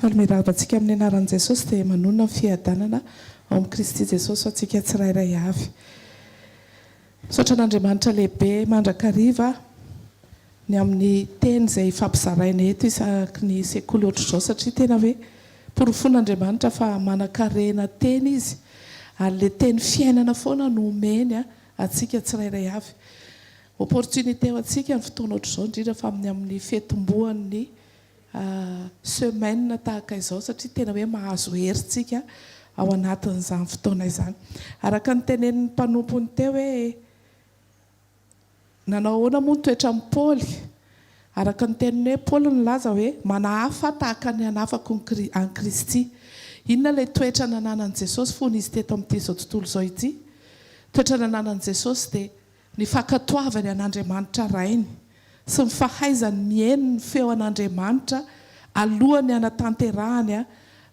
Faly miarahaba antsika amin'ny anaran'i Jesosy dia manonona ny fiadanana ao amin'i Kristy Jesosy ho antsika tsirairay avy. Misaotra an'Andriamanitra lehibe mandrakariva ny amin'ny teny izay ifampizaraina eto isaky ny sekoly ohatr'izao satria tena hoe porofoin'Andriamanitra fa manankarena teny Izy ary ilay teny fiainana foana no omeny antsika tsirairay avy. Opportunité ho antsika ny fotoana ohatr'izao indrindra fa amin'ny amin'ny fiatombohan'ny semaine tahaka izao satria tena hoe mahazo hery tsika ao anatin'izany fotoana izany. Araka ny tenenin'ny mpanompony teo hoe nanao ahoana moa ny toetran'i Paoly? Araka ny teniny hoe Paoly nilaza hoe manahafa tahaka ny hanafako an'i Kristy. Inona ilay toetra nananan'i Jesosy fony izy teto amin'ity izao tontolo izao ity? Toetra nananan'i Jesosy dia Ny fankatoavany an'Andriamanitra Rainy sy ny fahaizany mihaino ny feo an'Andriamanitra alohan'ny hanatanterahany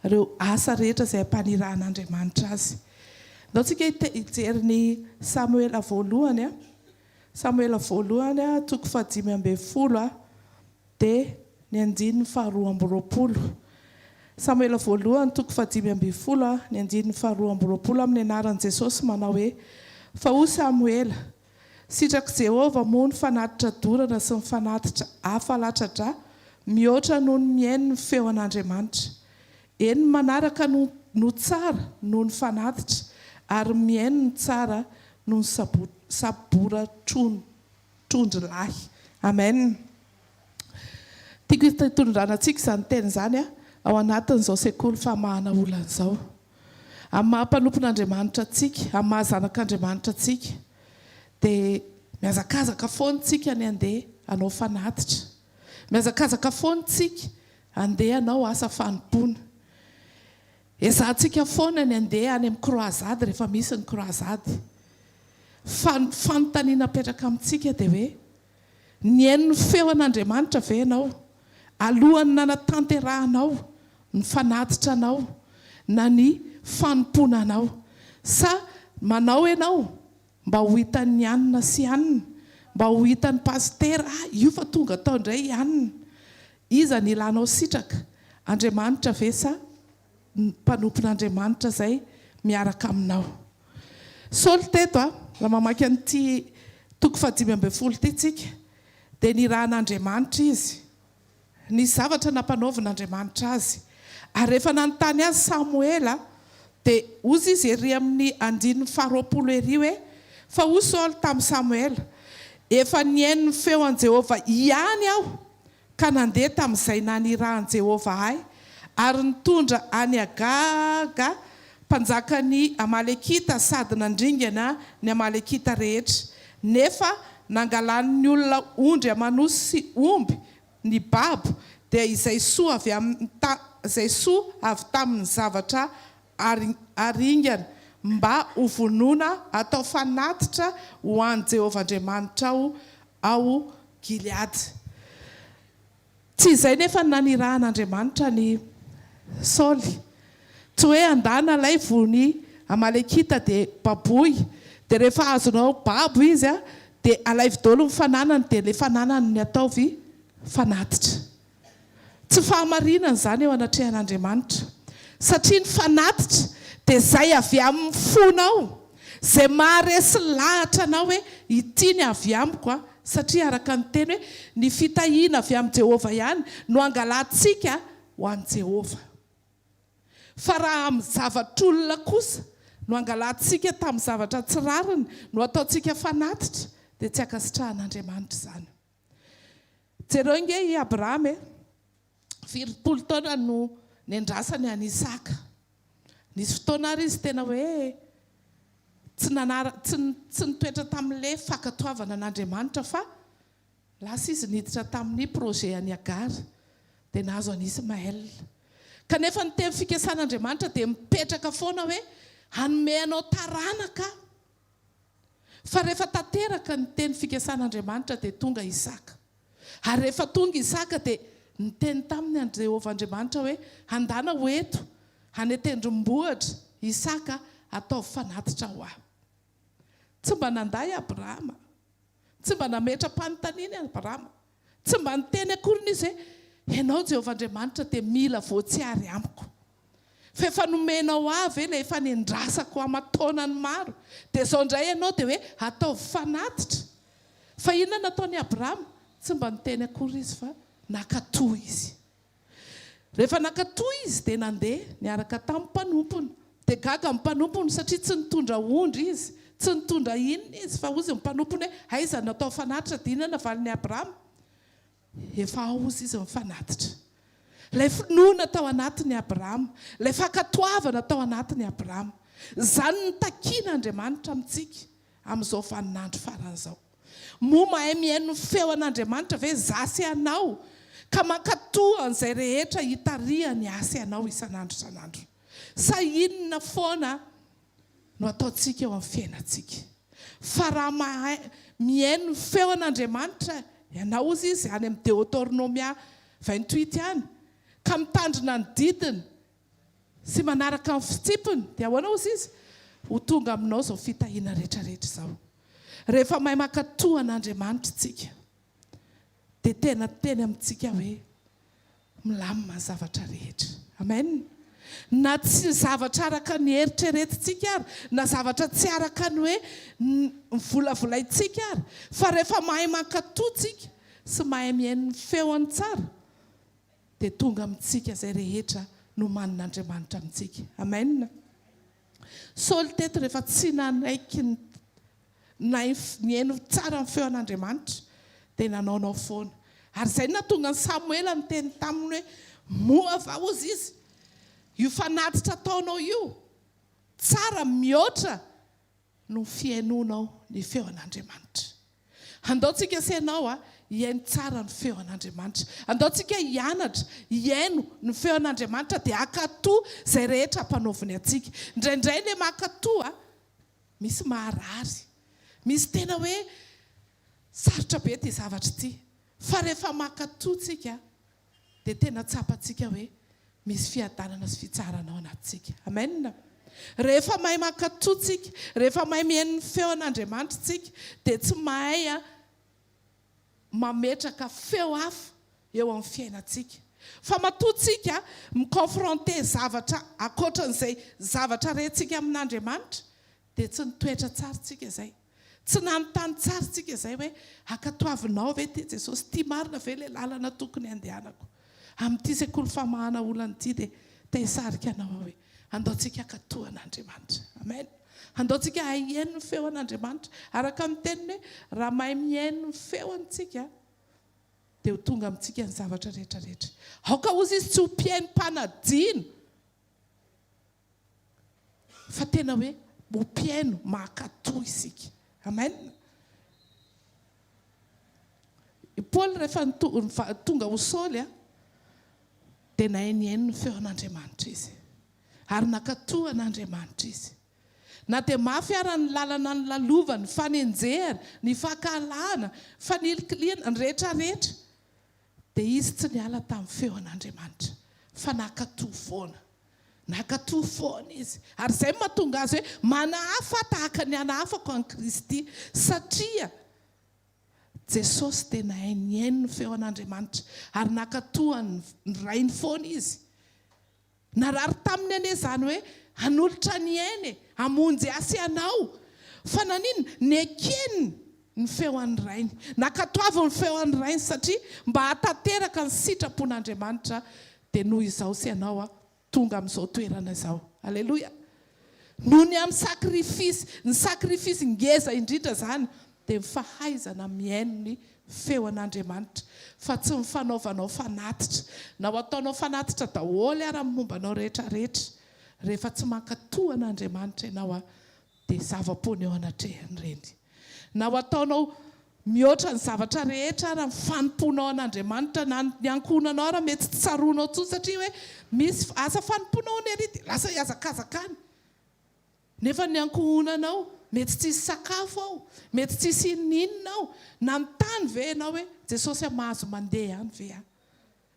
ireo asa rehetra izay ampanirahan'Andriamanitra azy. Ndao tsika hijery ny Samoela voalohany, Samoela voalohany toko fahadimy ambin'ny folo dia ny andininy faharoa amby roapolo. Samoela voalohany toko fahadimy ambin'ny folo ny andininy faharoa amby roapolo amin'ny anaran'i Jesosy manao hoe, Fa hoy Samoela, Sitrak'i Jehovah moa ny fanatitra dorana sy ny fanatitra hafa latsa-drà mihoatra noho ny mihaino ny feo an'Andriamanitra. Eny, ny manaraka no no tsara noho ny fanatitra, ary ny mihaino no tsara noho ny sabora trondro lahy. Amen. Tiako hitondrana antsika izany teny izany ao anatin'izao sekoly famahana olana izao. Amin'ny maha mpanompon'Andriamanitra antsika, amin'ny maha zanak'Andriamanitra antsika, dia mihazakazaka foana isika ny handeha hanao fanatitra. Mihazakazaka foana isika handeha hanao asa fanompoana. Ezahantsika foana ny handeha any amin'ny croisade rehefa misy ny croisade. Fa ny fanontaniana apetraka amintsika dia hoe, nihaino ny feo an'Andriamanitra ve ianao alohan'ny nanatanterahanao ny fanatitra anao na ny fanompoana anao? Sa manao ianao mba ho hitan'ny anona sy anona, mba ho hitan'ny pasitera, ah io fa tonga tao indray i anona. Iza no ilanao sitraka? Andriamanitra ve sa ny mpanompon'Andriamanitra izay miaraka aminao? Saoly teto, raha mamaky an'ity toko fahadimy ambin'ny folo ity tsika, dia nirahan'Andriamanitra izy. Nisy zavatra nampanaovin'Andriamanitra azy. Ary rehefa nanontany azy Samoela, dia hozy izy ery amin'ny andininy faharoapolo ery hoe, Fa hoy Saoly tamin'i Samoela, Efa nihaino ny feo an'i Jehovah ihany aho, ka nandeha tamin'izay nanirahan'i Jehovah ahy, ary nitondra an'i Agaga, mpanjakan'ny Amalekita, sady nandringana ny Amalekita rehetra. Nefa nangalan'ny olona ondry aman'osy sy omby ny babo, dia izay soa avy amin'ny izay soa avy tamin'ny zavatra aringana, mba hovonoina hatao fanatitra ho an'i Jehovah Andriamanitrao ao Gileada. Tsy izay nefa no nanirahan'Andriamanitra an'i Saoly. Tsy hoe andana alaivo ny Amalekita dia baboy, dia rehefa azonao babo izy dia alaivo daholo ny fananany dia ilay fananany no ataovy fanatitra. Tsy fahamarinana izany eo anatrehan'Andriamanitra, satria ny fanatitra dia izay avy amin'ny fonao, izay maharesy lahatra anao hoe ity ny avy amiko, satria araka ny teny hoe ny fitahiana avy amin'i Jehovah ihany no angalantsika ho an'i Jehovah. Fa raha amin'ny zavatr'olona kosa no angalantsika tamin'ny zavatra tsy rariny no ataontsika fanatitra, dia tsy ankasitrahan'Andriamanitra izany. Jereo ange i Abrahama e! Firy-polo taona no niandrasany an'i Isaka. Nisy fotoana ary izy tena hoe tsy nanara, tsy, tsy nitoetra tamin'ilay fankatoavana an'Andriamanitra fa lasa izy niditra tamin'ny projet an'i Hagara, dia nahazo an'i Ismaël. Kanefa ny teny fikasan'Andriamanitra dia mipetraka foana hoe hanome anao taranaka aho. Fa rehefa tanteraka ny teny fikasan'Andriamanitra dia tonga Isaka. Ary rehefa tonga Isaka dia niteny taminy an'i Jehovah Andriamanitra hoe, Handana ho eto, any an-tendrombohitra, Isaka, ataovy fanatitra ho ahy. Tsy mba nandà i Abrahama. Tsy mba nametra-panontaniana i Abrahama. Tsy mba niteny akory izy hoe, Ianao Jehovah Andriamanitra dia mila voatsiary amiko. Fa efa nomenao ahy ve ilay efa nendrasako aman-taonany maro? Dia izao indray ianao dia hoe ataovy fanatitra? Fa inona nataon'i Abrama? Tsy mba niteny akory izy fa nankatò izy. Rehefa nankatò izy dia nandeha niaraka tamin'ny mpanompony. Dia gaga ny mpanompony satria tsy nitondra ondry izy, tsy nitondra inona izy, fa hozy ny mpanompony hoe, Aiza no atao fanatitra? Dia inona navalin'i Abrama? Efa ao hozy izy ny fanatitra. Ilay finoana tao anatin'i Abrama, ilay fankatoavana tao anatin'i Abrama. Izany no takian'Andriamanitra amintsika amin'izao vaninandro farany izao. Moa mahay mihaino ny feo an'Andriamanitra ve izaho sy ianao ka mankatò an'izay rehetra itarihany ahy sy ianao isan'andro isan'andro? Sa inona foana no ataontsika eo amin'ny fiainantsika? Fa raha mahay mihaino ny feo an'Andriamanitra ianao, hozy izy any amin'ny Deotornomia 28 any, ka mitandrina ny didiny, sy manaraka ny fitsipiny, dia ahoana hozy izy? Ho tonga aminao izao fitahiana rehetra rehetra izao. Rehefa mahay mankatò an'Andriamanitra isika, dia tena teny amintsika hoe milamina ny zavatra rehetra. Amen. Na tsy zavatra araka ny eritreretintsika ary, na zavatra tsy araka ny hoe volavolaintsika ary, fa rehefa mahay mankatò isika sy mahay mihaino ny feony tsara, dia tonga amintsika izay rehetra nomanin'Andriamanitra amintsika. Amen. Saoly teto rehefa tsy nanaiky ny nihaino tsara ny feon'Andriamanitra dia nanaonao foana. Ary izay no nahatonga an'i Samoela niteny taminy hoe, Moa va hozy izy, io fanatitra ataonao io, tsara mihoatra no fihainoanao ny feon'Andriamanitra. Andao tsika sy ianao hihaino tsara ny feon'Andriamanitra. Andao tsika hianatra hihaino ny feon'Andriamanitra dia hankatò izay rehetra ampanaoviny antsika. Indraindray ilay mankatò misy maharary. Misy tena hoe sarotra be ity zavatra ity. Fa rehefa mankatò tsika dia tena tsapantsika hoe misy fiadanana sy fitsaharana ao anatintsika. Amen. Rehefa mahay mankatò tsika, rehefa mahay mihaino ny feon'Andriamanitra tsika, dia tsy mahay mametraka feo hafa eo amin'ny fiainantsika. Fa matoa tsika mi-confronter zavatra ankoatran'izay zavatra rentsika amin'Andriamanitra, Dia tsy nitoetra tsara tsika izay. Tsy nanontany tsara tsika izay hoe, Ankatoavinao ve ity Jesosy? Ity marina ve ilay lalana tokony handehanako? Amin'ity sekoly famahana olana ity dia te hisarika anao aho hoe, Andao tsika hankatò an'Andriamanitra. Amen. Andao tsika hahay hihaino ny feon'Andriamanitra. Araka ny teniny hoe, raha mahay mihaino ny feony tsika, dia ho tonga amintsika ny zavatra rehetra rehetra. Aoka hozy izy tsy ho mpihaino mpanadino. Fa tena hoe ho mpihaino mankatò isika. Amen. I Paoly rehefa tonga ho Saoly dia nahay nihaino ny feon'Andriamanitra izy. Ary nankatò an'Andriamanitra izy. Na dia mafy ara ny lalana nolalovany, ny fanenjehana, ny fankahalana, fanilikilihana, ny rehetra rehetra, dia izy tsy niala tamin'ny feon'Andriamanitra fa nankatò foana. Nankatò foana izy. Ary izay no mahatonga azy hoe manahafa aho tahaka ny hanahafako an'i Kristy. Satria Jesosy dia nahay nihaino ny feon'Andriamanitra ary nankatò an'ny Rainy foana izy. Narary taminy anie izany hoe hanolotra ny ainy e, hamonjy ahy sy anao. Fa naninona? Nekeny ny feo an'ny Rainy. Nankatoaviny ny feo an'ny Rainy satria mba hahatanteraka ny sitrapon'Andriamanitra dia noho izaho sy ianao aho tonga amin'izao toerana izao. Aleloia! Noho ny amin'ny sakrifisy, ny sakrifisy ngeza indrindra izany dia ny fahaizana mihaino ny feo an'Andriamanitra fa tsy ny fanaovanao fanatitra. Na ho ataonao fanatitra daholo ara ny momba anao rehetra rehetra, rehefa tsy mankatò an'Andriamanitra ianao dia zava-poana eo anatrehany ireny. Na ho ataonao mihoatra ny zavatra rehetra ara ny fanompoanao an'Andriamanitra na ny ankohonanao ara mety tsy tsaroanao intsony satria hoe misy asa fanompoana hono ery dia lasa hihazakazaka any. Nefa ny ankohonanao mety tsy hisy sakafo ao, mety tsy hisy inon'inona ao. Nanontany ve ianao hoe Jesosy a mahazo mandeha any ve aho?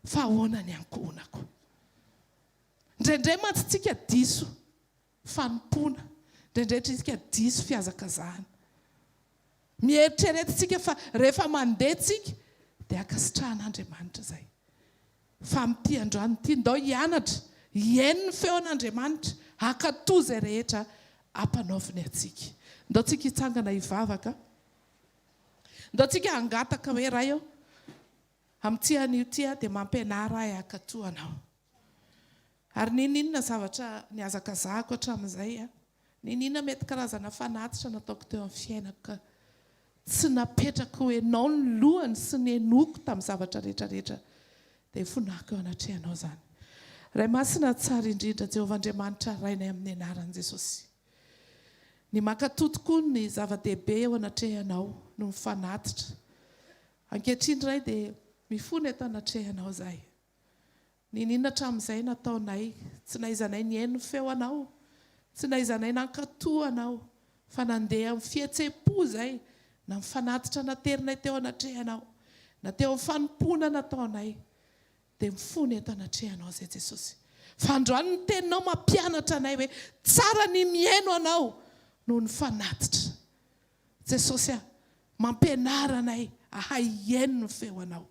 Fa ahoana ny ankohonako? Indraindray mantsy tsika diso fanompoana, indraindray tsika diso fihazakazahana. Mieritrereta tsika fa rehefa mandeha tsika dia ankasitrahan'Andriamanitra izay. Fa amin'ity androany ity, ndao hianatra hihaino ny feon'Andriamanitra, hankatò izay rehetra ampanaoviny antsika. Ndao tsika hitsangana hivavaka. Ndao tsika hangataka hoe, Ray ô, amin'ity anio ity aho dia mampianara ahy hankatò Anao. Ary n'inon'inona zavatra nihazakazahako hatramin'izay, n'inon'inona mety karazana fanatitra nataoko teo amin'ny fiainako ka tsy napetrako ho Enao ny lohany sy ny henoiko tamin'ny zavatra rehetra rehetra dia fonako eo anatrehanao izany. Ray Masina tsara indrindra, Jehovah Andriamanitra Rainay amin'ny anaran'i Jesosy. Ny mankatò tokoa ny zava-dehibe eo anatrehanao no mifanatitra. Ankehitriny Ray dia mifona eto anatrehanao izahay. Niniana hatramin'izay nataonay, tsy naizanay nihaino ny feo anao, tsy naizanay nankatò anao, fa nandeha amin'ny fihetsem-po izay, na amin'ny fanatitra naterinay teo anatrehanao, na teo amin'ny fanompoana nataonay, dia mifona eto anatrehanao izay Jesosy. Fa androany ny teninao mampianatra anay hoe tsara ny mihaino anao noho ny fanatitra. Jesosy a, mampianara anay ahay hihaino ny feo anao.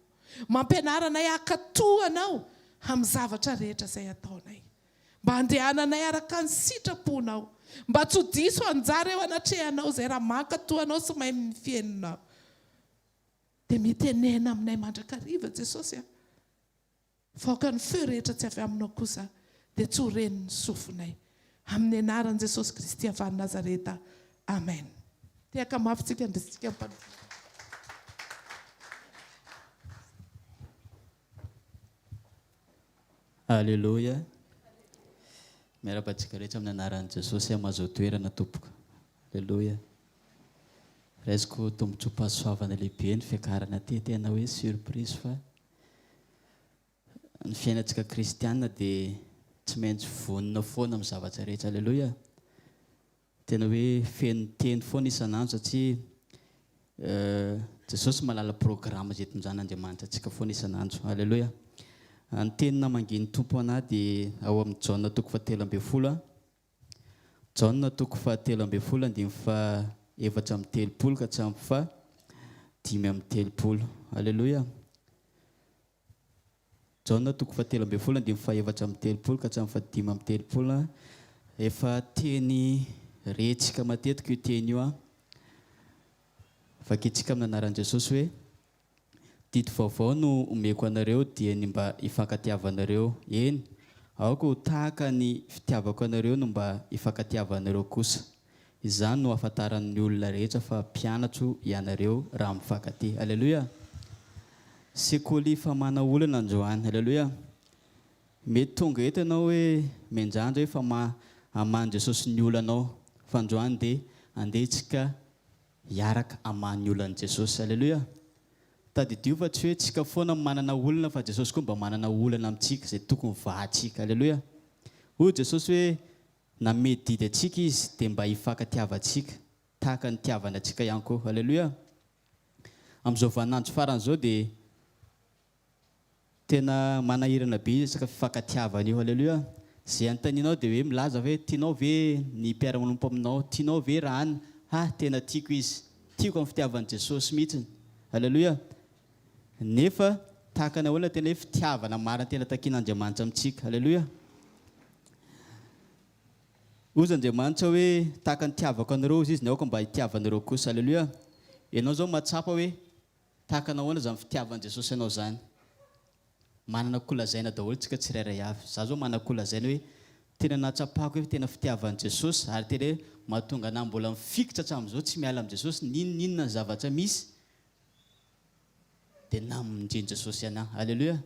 Mampianara anay hankatò anao amin'ny zavatra rehetra izay ataonay. Mba handehananay araka ny sitraponao. Mba tsy ho diso anjara eo anatrehanao izay raha mankatò anao sy mahay ny fihainonao. Dia mitenena aminay mandrakariva Jesosy a. Fa aoka ny feo rehetra tsy avy aminao kosa dia tsy ho ren'ny sofinay. Amin'ny anaran'i Jesosy Kristy avy any Nazareta. Amen. Tehaka mafy tsika andrisintsika mpanompo. Aleloia. Miarahaba antsika rehetra amin'ny anaran'i Jesosy aho mahazo toerana tompoko. Aleloia. Raisiko tombontsoam-pahasoavana lehibe ny fiakarana aty, tena hoe surprise fa Ny fiainantsika kristiana dia tsy maintsy vonona foana amin'ny zavatra rehetra. Aleloia! Tena hoe feno teny foana isan'andro satria Jesosy mahalala programme izay itondran'Andriamanitra antsika foana isan'andro. Aleloia! Ny teny namangian'ny Tompo anah dia ao amin'ny Jaona toko fahatelo ambin'ny folo. Jaona toko fahatelo ambin'ny folo andininy faha-34 ka hatramin'ny faha-35. Aleloia! Jaona toko fahatelo ambin'ny folo andininy faha-34 ka hatramin'ny faha-35. Efa teny rentsika matetika io teny io. Vakintsika amin'ny anaran'i Jesosy hoe, Didy vaovao no omeko anareo dia ny mba hifankatiavanareo, eny, aoka ho tahaka ny fitiavako anareo no mba hifankatiavanareo kosa. Izany no ahafantaran'ny olona rehetra fa mpianatro ianareo raha mifankatia. Aleloia! Sekoly famahana olana androany. Aleloia! Mety tonga eto ianao hoe miandrandra hoe famaha hamahan'i Jesosy ny olanao, fa androany dia andeha tsika hiaraka hamaha ny olan'i Jesosy. Aleloia! Tadidio fa tsy hoe tsika foana no manana olana fa Jesosy koa mba manana olana amintsika izay tokony vahantsika. Aleloia! Hoy Jesosy hoe nanome didy antsika Izy dia mba hifankatiavantsika tahaka ny nitiavany antsika ihany koa. Aleloia! Amin'izao vaninandro farany izao dia Tena manahirana be resaka fifankatiavana io. Aleloia. Izay anontanianao dia hoe milaza hoe tianao ve ny mpiara-manompo aminao? Tianao ve raha an? Ha, tena tiako izy. Tiako amin'ny fitiavan'i Jesosy mihitsiny. Aleloia. Nefa tahaka ny ahoana tena hoe fitiavana marina tena takian'Andriamanitra amintsika? Aleloia. Hozy Andriamanitra hoe tahaka ny tiavako anareo hozy izy ny aoka mba hitiavanareo kosa. Aleloia. Ianao izao mahatsapa hoe Tahaka nahoana izany fitiavan'i Jesosy anao izany? Manana kolazaina daholo tsika tsirairay avy. Za zao manana kolazaina hoe tena nahatsapako hoe tena fitiavan'i Jesosy ary tena hoe mahatonga anah mbola mifikitra hatramin'izao tsy miala amin'i Jesosy n'inon'inona ny zavatra misy dia namonjen'i Jesosy anah. Aleloia!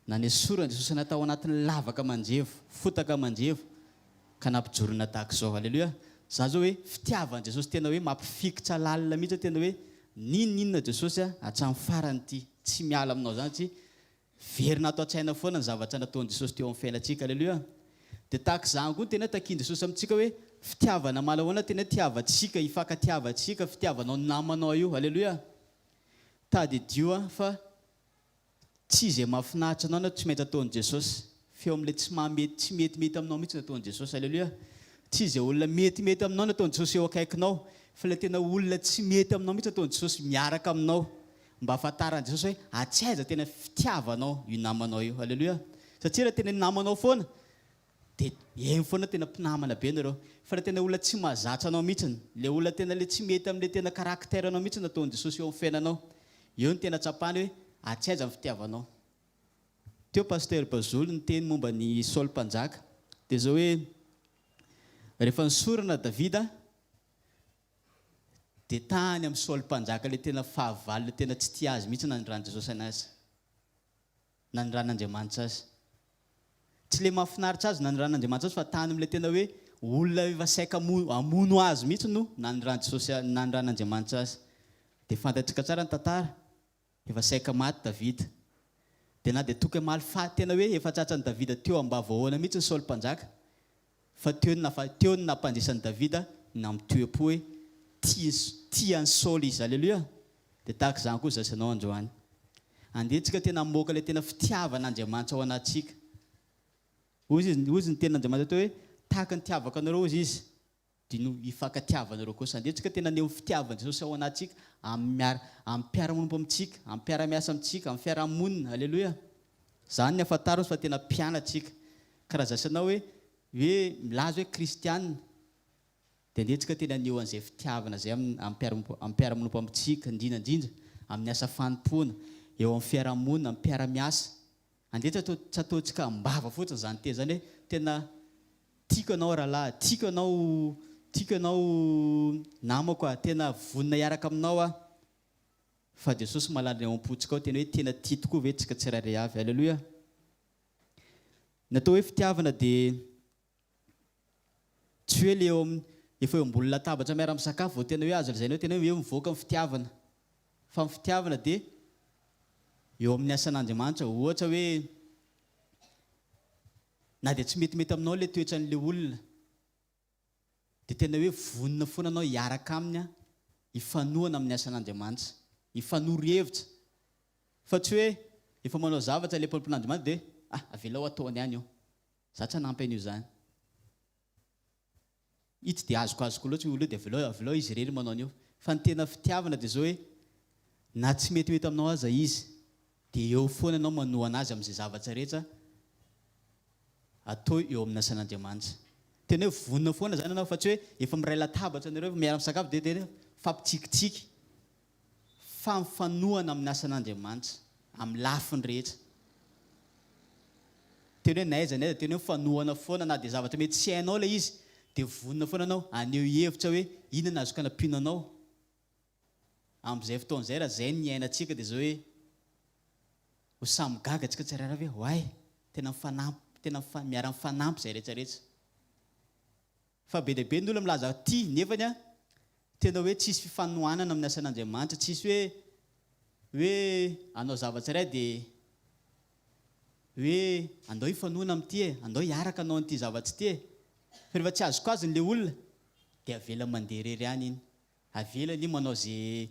Nanesoran'i Jesosy anah tao anatin'ny lavaka manjevo, fotaka manjevo. Ka nampijorona tahaka izao. Aleloia. Za zao hoe fitiavan'i Jesosy tena hoe mampifikitra lalina mihitsy tena hoe n'inon'inona Jesosy a hatramin'ny farany ity tsy miala aminao zany satria verina ato an-tsaina foana ny zavatra nataon'i Jesosy teo amin'ny fiainantsika. Aleloia. Dia tahaka izany koa ny tena hoe takian'i Jesosy amintsika hoe fitiavana manahoana tena hoe tiavantsika, ifankatiavantsika, fitiavanao ny namanao io. Aleloia. Tadidio a fa Tsy izay mahafinaritra anao no tsy maintsy ataon'i Jesosy, fa eo amin'ilay tsy mahamety, tsy metimety aminao mihitsy no ataon'i Jesosy. Aleloia! Tsy izay olona metimety aminao no ataon'i Jesosy eo akaikinao, fa ilay tena olona tsy mety aminao mihitsy ataon'i Jesosy miaraka aminao. Mba ahafantaran'i Jesosy hoe atsy aiza tena fitiavanao io namanao io. Aleloia. Satria raha tena namanao foana dia eny foana tena mpinamana be nareo. Fa raha tena olona tsy mahazatra anao mihitsiny, le olona tena le tsy mety amin'le tena caractère anao mihitsy nataon'i Jesosy eo amin'ny fiainanao, eo no tena tsapany hoe atsy aiza ny fitiavanao. Teo Pasteur Bazolo niteny momba ny Saoly mpanjaka. Dia izao hoe rehefa nisorona Davida dia tany amin'i Saoly mpanjaka ilay tena fahavalo ilay tena tsy tia azy mihitsy nanindran'i Jesosy anazy. Nanindran'Andriamanitra azy. Tsy ilay mahafinaritra azy nanindran'Andriamanitra azy fa tany amin'ilay tena hoe olona efa saika hamono azy mihitsy no nanindran'i Jesosy nanindran'Andriamanitra azy. Dia fantatsika tsara ny tantara. Efa saika maty Davida. Dia na dia tokony hamaly faty tena hoe efa tratran'i Davida teo am-bavahoana mihitsy ny Saoly Mpanjaka, fa teo no nafa, teo no nampandresan'i Davida ny namitoem-po hoe tia, tia an'i Saoly izy. Aleloia! Dia tahaka izany koa izaho sy ianao androany. Andeha tsika tena hamoaka ilay tena fitiavan'Andriamanitra ao anatintsika. Hoy izy, hoy izy ny tenin'Andriamanitra teo hoe, tahaka ny nitiavako anareo hoy izy. Dia no hifankatiavanareo kosa. Andeha tsika tena haneho ny fitiavan'i Jesosy ao anatintsika, amin'ny miara, amin'ny mpiara-manompo amintsika, amin'ny mpiara-miasa amintsika, amin'ny fiaraha-monina. Aleloia! Izany ny ahafantarany fa tena mpianatsika. Ka raha zasanao hoe, hoe milaza hoe kristiana, dia andeha tsika tena haneho an'izay fitiavana izay amin'ny, amin'ny mpiara-manompo, amin'ny mpiara-manompo amintsika, indrindra indrindra amin'ny asa fanompoana, eo amin'ny fiaraha-monina, amin'ny mpiara-miasa. Andeha tsy atao, tsy ataontsika am-bava fotsiny izany teny izany hoe tena tiako ianao rahalahy, tiako ianao, tiako ianao namako a, tena vonona hiaraka aminao aho. Fa Jesosy mahalala ny ao am-pontsika ao tena hoe tena tia tokoa ve tsika tsirairay avy. Aleloia. Ny atao hoe fitiavana dia Tsy hoe le eo amin'ny, efa eo ambony latabatra miara-misakafo vao tena hoe azo lazaina hoe tena hoe eo mivoaka ny fitiavana. Fa ny fitiavana dia eo amin'ny asan'Andriamanitra. Ohatra hoe na dia tsy metimety aminao ilay toetran'ilay olona dia tena hoe vonona foana anao hiaraka aminy hifanohana amin'ny asan'Andriamanitra, hifanoro hevitra. Fa tsy hoe efa manao zavatra ilay mpanompon'Andriamanitra dia ah avelao ataony ihany io. Za tsy hanampy an'io zany. Io tsy dia azoko azoko loatra io olona io dia avelao avelao izy irery manao an'io. Fa ny tena fitiavana dia zao hoe na tsy metimety aminao aza izy dia eo foana ianao manohana azy amin'izay zavatra rehetra atao eo amin'ny asan'Andriamanitra. Tena hoe vonona foana zany ianao fa tsy hoe efa miray latabatra nareo efa miara-misakafo dia tena hoe mifampitsikitsiky. Fa mifanohana amin'ny asan'Andriamanitra, amin'ny lafiny rehetra. Teny hoe n'aiza n'aiza, teny hoe mifanohana foana na dia zavatra mety tsy hainao ilay izy, dia vonona foana ianao haneho hevitra hoe inona no azoko anampiana anao. Amin'izay fotoana izay raha izay no iainantsika dia izao hoe ho samy gaga antsika tsirairay avy hoe oay, tena mifanampy, tena miara-mifanampy izay rehetra rehetra. Fa be dia be ny olona milaza tia nefany an tena hoe tsisy fifanohanana amin'ny asan'Andriamanitra, tsisy hoe hoe hanao zavatra iray dia hoe andao hifanohana amin'ity e, andao hiaraka hanao an'ity zavatra ity e. Fa rehefa tsy azokazony ilay olona dia avela mandeha irery any iny. Avelany iny manao ze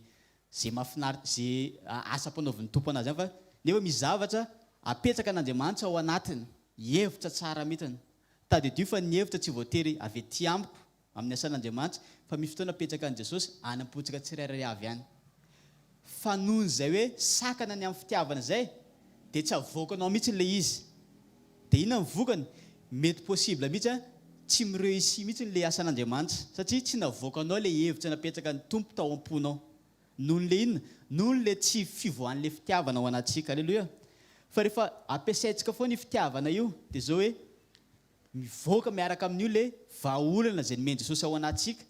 ze mahafinaritra ze asa ampanaovin'ny Tompo anazy any fa nefa misy zavatra apetraka an'Andriamanitra ao anatiny, hevitra tsara mihitsiny. Tadidio fa ny hevitra tsy voatery avy ety amiko amin'ny asan'Andriamanitra fa misy fotoana apetraka an'i Jesosy any am-pontsika tsirairay avy any. Fa noho izay hoe sakana ny amin'ny fitiavana izay dia tsy avoakanao mihitsy ilay izy. Dia inona ny vokany? Mety possible mihitsy an, tsy mi-reussir mihitsy ilay asan'Andriamanitra satria tsy navoakanao ilay hevitra napetraka ny Tompo tao am-ponao. Noho ilay inona? Noho ilay tsy fivoahan'ilay fitiavana ao anatintsika. Aleloia! Fa rehefa ampiasaintsika foana io fitiavana io dia izao hoe mivoaka miaraka amin'io ilay vahaolana izay nomen'i Jesosy ao anatintsika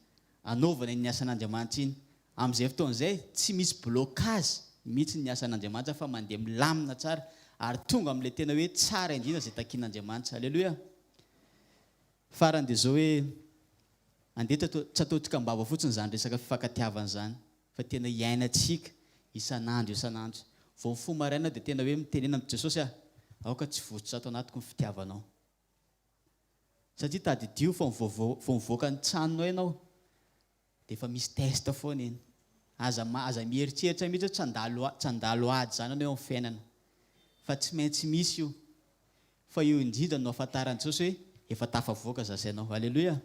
anaovana iny asan'Andriamanitra iny. Amin'izay fotoana izay, tsy misy blocage mihitsy ny asan'Andriamanitra fa mandeha milamina tsara ary tonga amin'ilay tena hoe tsara indrindra izay takian'Andriamanitra. Aleloia! Farany dia izao hoe, andeha tsy ataontsika am-bava fotsiny izany resaka fifankatiavana izany fa tena iainantsika isan'andro isan'andro. Vao mifoha maraina dia tena hoe mitenena amin'i Jesosy aho, aoka tsy votsotra ato anatiko ny fitiavanao. Satria tadidio fa vao mivoaka ny tranonao ianao dia efa misy test foana eny. Aza aza mieritreritra mihitsy hoe tsy handalo tsy handalo ady izany ianao eo amin'ny fiainana. Fa tsy maintsy misy io. Fa eo indrindra no ahafantaran'i Jesosy hoe efa tafavoaka za sy ianao. Aleloia!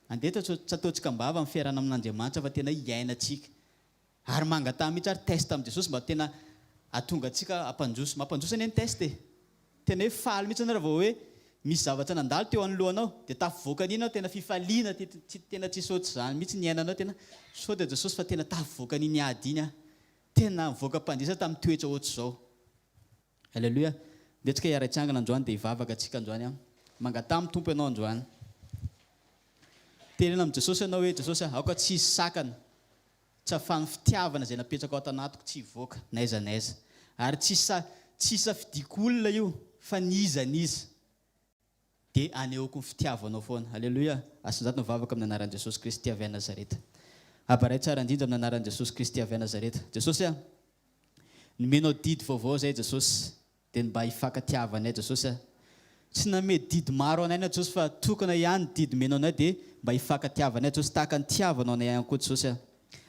Andeha tsy ataontsika am-bava ny fiarahana amin'Andriamanitra fa tena iainantsika. Ary mangataha mihitsy ary test amin'i Jesosy mba tena hahatonga antsika hampandroso. Mampandroso anie ny test e! Tena hoe faly mihitsy ianao raha vao hoe misy zavatra nandalo teo anoloanao dia tafivoaka an'iny ianao tena fifaliana tena tsisy ohatr'izany mihitsy niainanao tena misaotra Jesosy fa tena tafivoaka an'iny ady iny aho. Tena nivoaka mpandresy tamin'ny toetra ohatr'izao. Alléluia. Ndeha tsika hiara-hitsangana androany dia hivavaka tsika androany an. Mangataha amin'ny Tompo ianao androany. Teneno amin'i Jesosy ianao hoe, Jesosy a, aoka tsy hisy sakana, tsy ahafahan'ny fitiavana izay napetraka ao ato-anatiko tsy hivoaka n'aiza n'aiza. Ary tsy sa, tsy isafidiako olona io, fa n'iza n'iza. Dia anehoako ny fitiavanao foana. Aleloia! Asanjato ny vavaka amin'ny anaran'i Jesosy Kristy avy any Nazareta. Aba Ray tsara indrindra amin'ny anaran'i Jesosy Kristy avy any Nazareta. Jesosy a! Nomenao didy vaovao izay Jesosy, dia ny mba hifankatiavanay Jesosy a! Tsy nanome didy maro anay ianao Jesosy fa tokana ihany ny didy omenao anay dia mba hifankatiavanay Jesosy tahaka ny nitiavanao anay ihany koa Jesosy a!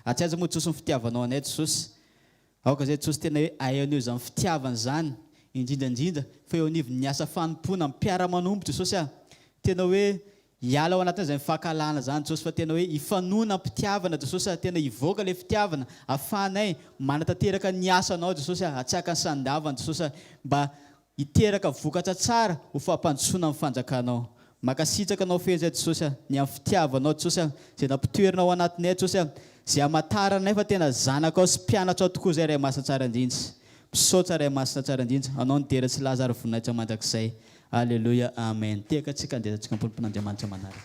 Atsy aiza moa Jesosy ny fitiavanao anay Jesosy? Aoka izay Jesosy tena hoe hahaino izany fitiavana izany, indrindra indrindra fa eo anivon'ny asa fanompoana amin'ny mpiara-manompo Jesosy ah! Tena hoe hiala ao anatin'izany fankahalana izany Jesosy fa tena hoe hifanohana am-pitiavana Jesosy ah! Tena hivoaka ilay fitiavana ahafahanay manatanteraka ny asanao Jesosy ah! Hatsiaka ny sandavana Jesosy ah! Mba Hiteraka vokatra tsara ho fampandrosoana ny fanjakanao. Mankasitraka anao feno zay Jesosy a, ny amin'ny fitiavanao Jesosy a, izay nampitoerina ao anatinay Jesosy a, izay hamantaranay fa tena zanakao sy mpianatrao tokoa zay Ray Masina tsara indrindra. Misaotra Ray Masina tsara indrindra, anao ny dera sy laza ary voninahitra mandrakizay. Aleloia Amen. Tehaka tsika andehantsika am-ponompon'Andriamanitra manaraka.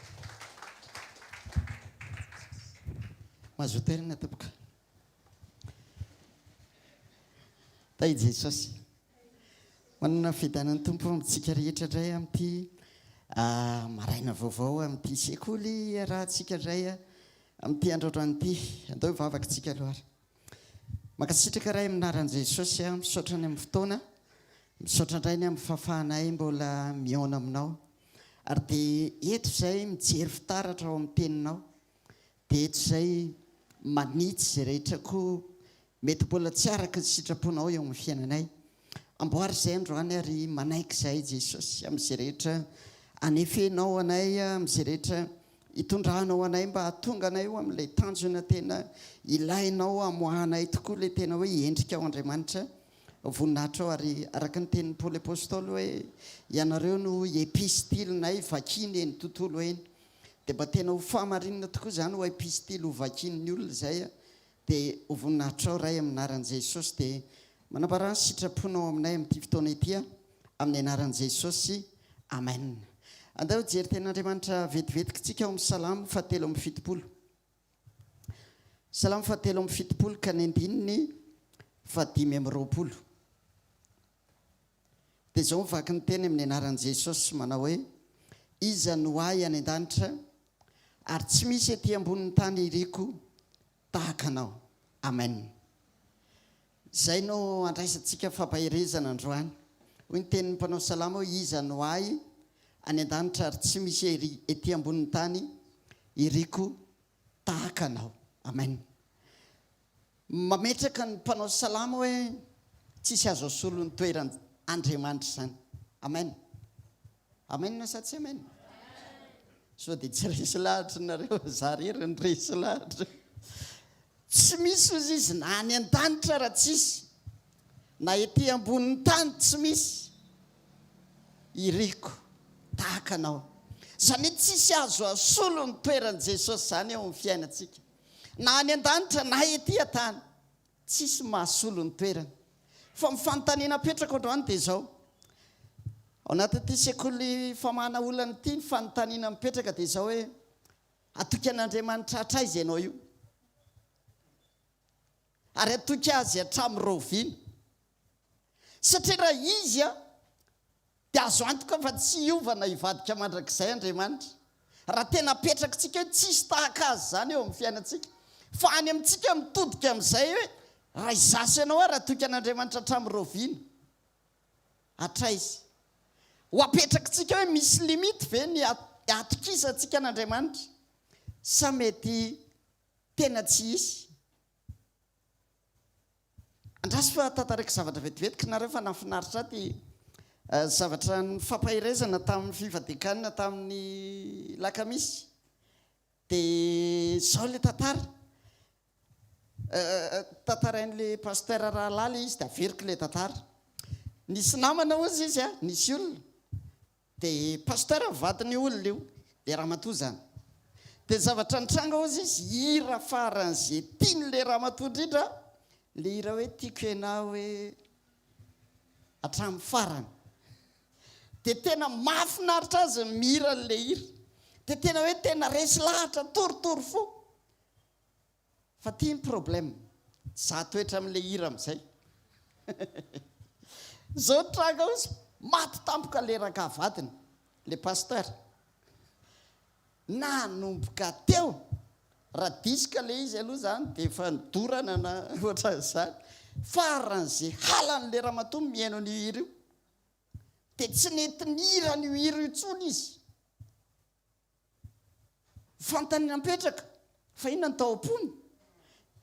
Mazoto toerana tompoko. Tahin'i Jesosy. Manana fiadanan'ny Tompo amintsika rehetra indray amin'ity ah, maraina vaovao amin'ity sekoly iarahantsika indray ah, amin'ity androandroany ity. Andao hivavaka isika aloha ary. Mankasitraka Ray amin'ny anaran'i Jesosy ah, misaotra ny amin'ny fotoana, misaotra indray ny amin'ny fahafahanay mbola mihaona aminao. Ary dia eto izay mijery fitaratra ao amin'ny teninao. Dia eto izay manitsy izay rehetra koa mety mbola tsy araka ny sitraponao eo amin'ny fiainanay. Amboary izay androany ary manaiky izahay Jesosy amin'izay rehetra anefenao anay, amin'izay rehetra itondranao anay mba hahatonga anay ho amin'ilay tanjona tena ilainao hamoahanay tokoa ilay tena hoe endrikao Andriamanitra voninahitrao ary araka ny tenin'i Paoly Apostoly hoe ianareo no epistilinay vakiana eny tontolo eny. Dia mba tena ho fahamarinana tokoa izany ho epistily ho vakian'ny olona izay dia ho voninahitrao Ray amin'ny anaran'i Jesosy dia manambarà ny sitraponao aminay amin'ity fotoana ity amin'ny anaran'i Jesosy Amen. Andao hijery tenin'Andriamanitra vetivetiky tsika ao amin'ny Salamo fahatelo amby 70. Salamo fahatelo amby 70 ka ny andininy fahadimy amby 20. Dia izao mivaky ny teny amin'ny anaran'i Jesosy manao hoe, Iza no ahy any an-danitra, ary tsy misy ety ambonin'ny tany iriko tahaka anao. Amen. Izay no andraisantsika fampaherezana androany. Hoy ny tenin'ny mpanao salamo hoe, Iza no ahy any an-danitra, ary tsy misy ety ambonin'ny tany iriko tahaka anao. Amen. Mametraka ny mpanao salamo hoe tsisy azo asolo ny toeran Andriamanitra izany. Amen. Amen sa tsy amen? Sao dia tsy resy lahatra nareo, za rery no resy lahatra. Tsy misy ozy izy na any an-danitra raha tsisy, na ety ambonin'ny tany tsy misy. Iriko tahaka anao. Izany hoe tsisy azo asolo ny toeran'i Jesosy izany eo amin'ny fiainantsika. Na any an-danitra na ety an-tany, tsisy mahasolo ny toerany. Fa ny fanontaniana apetrako androany dia izao, ao anatin'ity sekoly famahana olana ity, ny fanontaniana mipetraka dia izao hoe, hatoky an'Andriamanitra hatraiza ianao io? Ary hatoky Azy hatramin'ny rahoviana? Satria raha Izy dia azo antoka fa tsy hiova na hivadika mandrakizay Andriamanitra. Raha tena apetrakitsika hoe tsisy tahaka Azy izany eo amin'ny fiainantsika. Fa any amintsika mitodika amin'izay hoe raha izaho sy ianao ary hatoky an'Andriamanitra hatramin'ny rahoviana? Hatraiza? Ho apetrakitsika hoe misy limite ve ny hatokisantsika an'Andriamanitra? Sa mety tena tsy hisy? Andraso fa tantaraiko zavatra vetivety k'nareo fa nahafinaritra ahy ty zavatra nifampaherezana tamin'ny fivadian-kanina tamin'ny lakamisy. Dia izao ilay tantara. Tantarain'le pasteur rahalahy le izy de averiko le tantara. Nisy namana hozy izy a, nisy olona, de pasteur ny vadin'io olona io, le ramatoa zany. De ny zavatra nitranga hozy izy, hira faran'ze tian'le ramatoa indrindra, le hira hoe tiako ianao hoe hatramin'ny farany. Dia tena mahafinaritra azy ny mihira an'ilay hira. Dia tena hoe tena resy lahatra, torotoro fo. Fa ty ny problème, tsy za toetra amin'ilay hira amin'izay. Izao ny tranga hozy, maty tampoka ilay rangahy vadiny, ilay pasteur. Nanomboka teo, raha disque ilay izy aloha izany dia efa nodorana na ohatran'izany, faran'izay halan'ilay ramatoa ny mihaino an'io hira io. Dia tsy nety nihira an'io hira io intsony izy. Fantany napetraka fa inona no tao am-pony.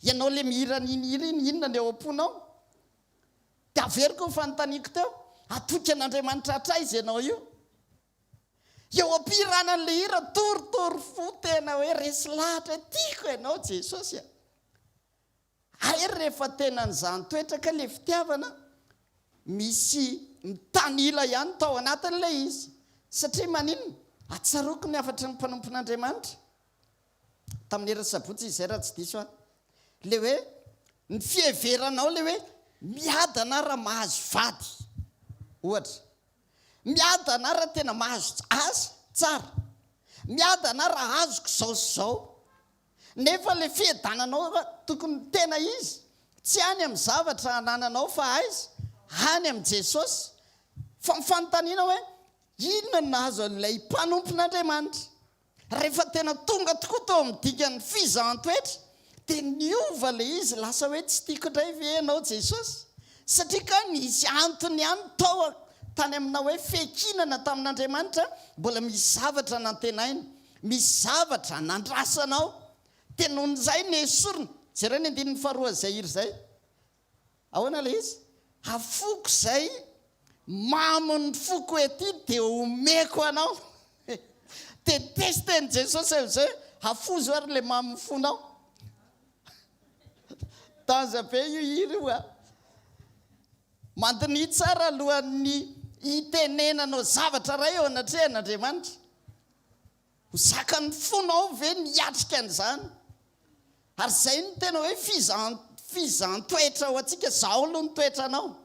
Ianao ilay mihira an'iny hira iny, inona ny ao am-ponao? Dia averiko ny fanontaniako teo, hatoky an'Andriamanitra hatraiza ianao io? Eo am-pihirana an'ilay hira, torotoro fo tena hoe resy lahatra hoe tiako ianao Jesosy a! Hay rehefa tena nizahan-toetra kay le fitiavana, misy mitanila ihany tao anatin'ilay izy. Satria maninona? Atsaroako ny hafatry ny mpanompon'Andriamanitra tamin'ny herin'ny sabotsy izay raha tsy diso aho. Le hoe ny fiheveranao le hoe miadana raha mahazo vady ohatra. Miadana raha tena mahazo asa tsara. Miadana raha azoko izao sy izao. Nefa ilay fiadananao tokony tena izy tsy any amin'ny zavatra anananao fa aiza? Any amin'i Jesosy. Fa ny fanontaniana hoe inona no nahazo an'ilay mpanompon'Andriamanitra? Rehefa tena tonga tokoa tao amin'ny dingan'ny fizahan-toetra dia niova ilay izy, lasa hoe tsy tiako indray ve ianao Jesosy? Satria kay nisy antony ihany tao tany amina hoe fiankinana tamin'Andriamanitra mbola misy zavatra nantenaina. Misy zavatra nandrasanao dia nony izay nesorina. Jereo ny andininy faharoa izay hira izay. Ahoana ilay izy? Afoko izay mamon'ny foko ety dia omeko anao. Dia testen'i Jesosy amin'izay hoe afozo ary ilay mamon'ny fonao. Danger be io hira io a. Mandiniha tsara alohan'ny hitenenanao zavatra iray eo anatrehan'Andriamanitra. Ho zakan'ny fonao ve ny hiatrika an'izany? Ary izay no tena hoe fizahan-toetra ho antsika, zahao aloha ny toetranao.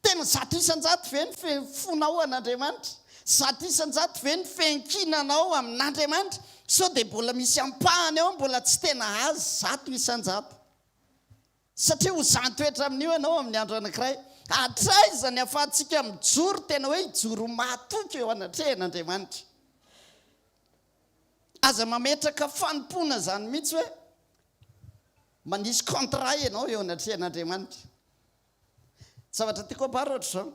Tena 100% ve ny fonao an'Andriamanitra? 100% ve ny fiankinanao amin'Andriamanitra? Sao dia mbola misy ampahany ao mbola tsy tena azy 100%? Satria ho zan-toetra amin'io ianao amin'ny andro anankiray. Hatraiza ny ahafahantsika mijoro tena hoe hijoro mahatoky eo anatrehan'Andriamanitra? Aza mametraka fanompoana izany mihitsy hoe manisy contrat ianao eo anatrehan'Andriamanitra. Zavatra tiako ambara ohatr'izao.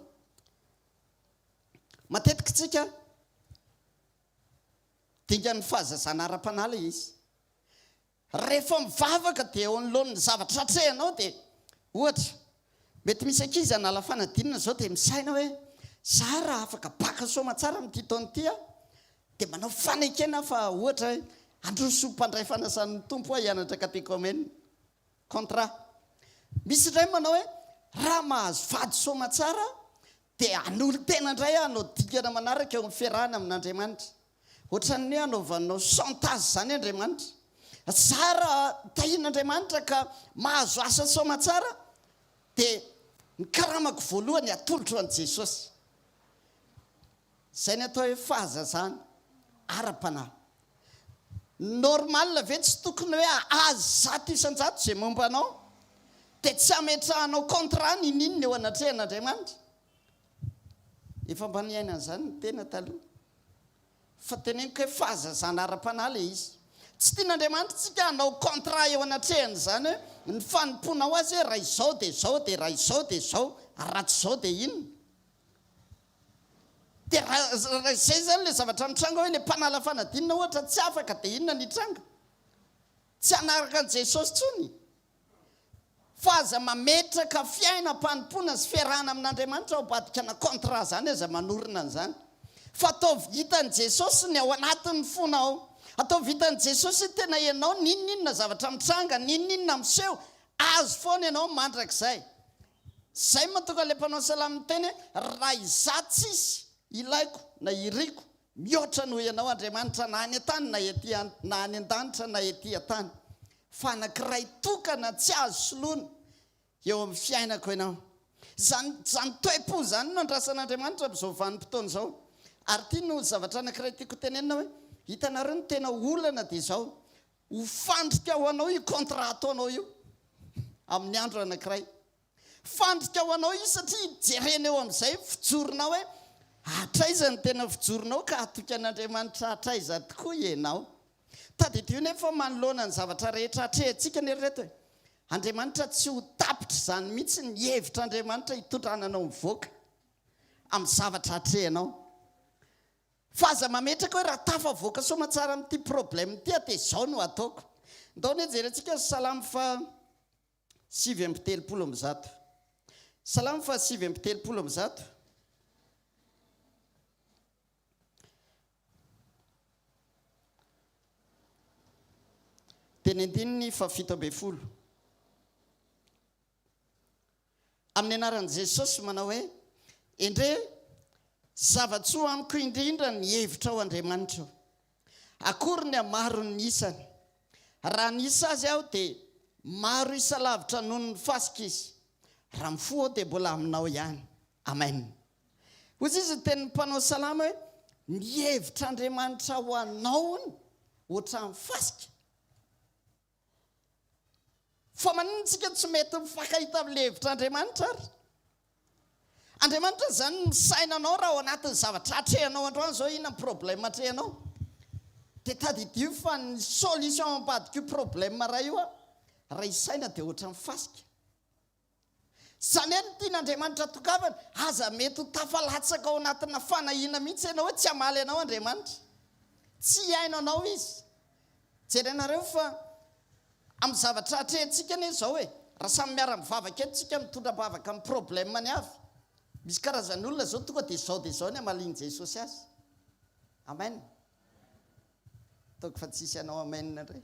Matetika isika dingan'ny fahazazana ara-panahy ilay izy. Rehefa mivavaka dia eo anoloan'ny zavatra atrehanao dia, ohatra, mety misy ankizy hanala fanadinana izao dia misaina hoe, za raha afaka baka soamatsara amin'ity taona ity aho dia manao fanekena aho fa ohatra hoe handroso ho mpandray fanasan'ny Tompo aho hianatra katekomena. Contrat. Misy indray manao hoe raha mahazo vady soamatsara aho dia hanolo-tena indray aho hanao dingana manaraka eo amin'ny fiarahana amin'Andriamanitra. Ohatran'ny hoe anaovanao chantage izany Andriamanitra. Za raha tahian'Andriamanitra ka mahazo asa soamatsara dia ny karamako voalohany atolotro an'i Jesosy. Izay ny atao hoe fahazazana ara-panahy. Normal ve tsy tokony hoe ahazo 100% izay momba anao dia tsy ametrahanao contrat ninininona eo anatrehan'Andriamanitra? Efa mba niaina an'izany ny tena taloha. Fa teneniko hoe fahazazana ara-panahy ilay izy. Tsy tian'Andriamanitra isika hanao contrat eo anatrehany izany hoe ny fanompoanao Azy hoe raha izao dia izao dia raha izao dia izao ary raha tsy izao dia inona. Dia raha izay izany ilay zavatra mitranga hoe ilay mpanala fanadinana ohatra tsy afaka dia inona ny hitranga? Tsy hanaraka an'i Jesosy intsony. Fa aza mametraka fiainam-panompoana sy fiarahana amin'Andriamanitra ao ambadikana contrat zany, aza manorina an'izany. Fa ataovy hitan'i Jesosy ny ao anatin'ny fonao. Ataovy hitan'i Jesosy hoe tena ianao, n'inon'inona zavatra mitranga, n'inon'inona miseho, Azy foana ianao mandrakizay. Izay no mahatonga ilay mpanao salamo miteny hoe, Raha izaho tsisy ilaiko na iriko mihoatra noho ianao Andriamanitra na any an-tany na ety na any an-danitra na ety an-tany. Fa anankiray tokana tsy azo soloina eo amin'ny fiainako ianao. Izany izany toe-po izany no andrasan'Andriamanitra amin'izao vanim-potoana izao. Ary ity no zavatra anankiray tiako hotenenina hoe, hitanareo ny tena olana dia izao, Ho fandrika ho anao io contrat ataonao io amin'ny andro anankiray. Fandrika ho anao io satria jerena eo amin'izay ny fijoronao hoe hatraiza ny tena fijoronao ka hatoky an'Andriamanitra hatraiza tokoa ianao. Tadidio nefa manoloana ny zavatra rehetra atrehantsika anie ry reto e. Andriamanitra tsy ho tapitra izany mihitsy ny hevitr'Andriamanitra hitondrana anao mivoaka amin'ny zavatra atrehanao. Fa aza mametraka hoe raha tafavoaka soamatsara amin'ity problème ity aho dia izao no ataoko. Ndao anie jerentsika ny Salamo faha 139. Salamo faha 139. Teny andininy faha 17. Amin'ny anaran'i Jesosy manao hoe, Endrey, zava-tsoa amiko indrindra ny hevitrao Andriamanitra o! Akory ny hamaron'ny isany! Raha nisa azy aho dia maro isa lavitra noho ny fasika izy. Raha mifoha aho dia mbola aminao ihany. Amen. Hoy izy ny tenin'ny mpanao salamo hoe, Ny hevitr'Andriamanitra ho anao hono ohatran'ny fasika. Fa maninona tsika tsy mety mifankahita amin'ilay hevitr'Andriamanitra ary? Andriamanitra izany misaina anao raha ao anatin'ny zavatra atrehanao androany izao inona ny problème atrehanao? Dia tadidio fa ny solution ambadik'io problème iray io raha isaina dia ohatran'ny fasika. Izany hoe ny tian'Andriamanitra tongavana, aza mety ho tafalatsaka ao anatina fanahiana mihitsy ianao hoe tsy hamaly anao Andriamanitra. Tsy hihaino anao Izy. Jerenareo fa amin'ny zavatra atrehintsika anie izao e, raha samy miara-mivavaka eto tsika mitondra am-bavaka amin'ny problème-ny avy. Misy karazan'olona izao tonga dia izao dia izao ny hamalian'i Jesosy azy. Amen. Ataoko fa tsisy hanao amen indray.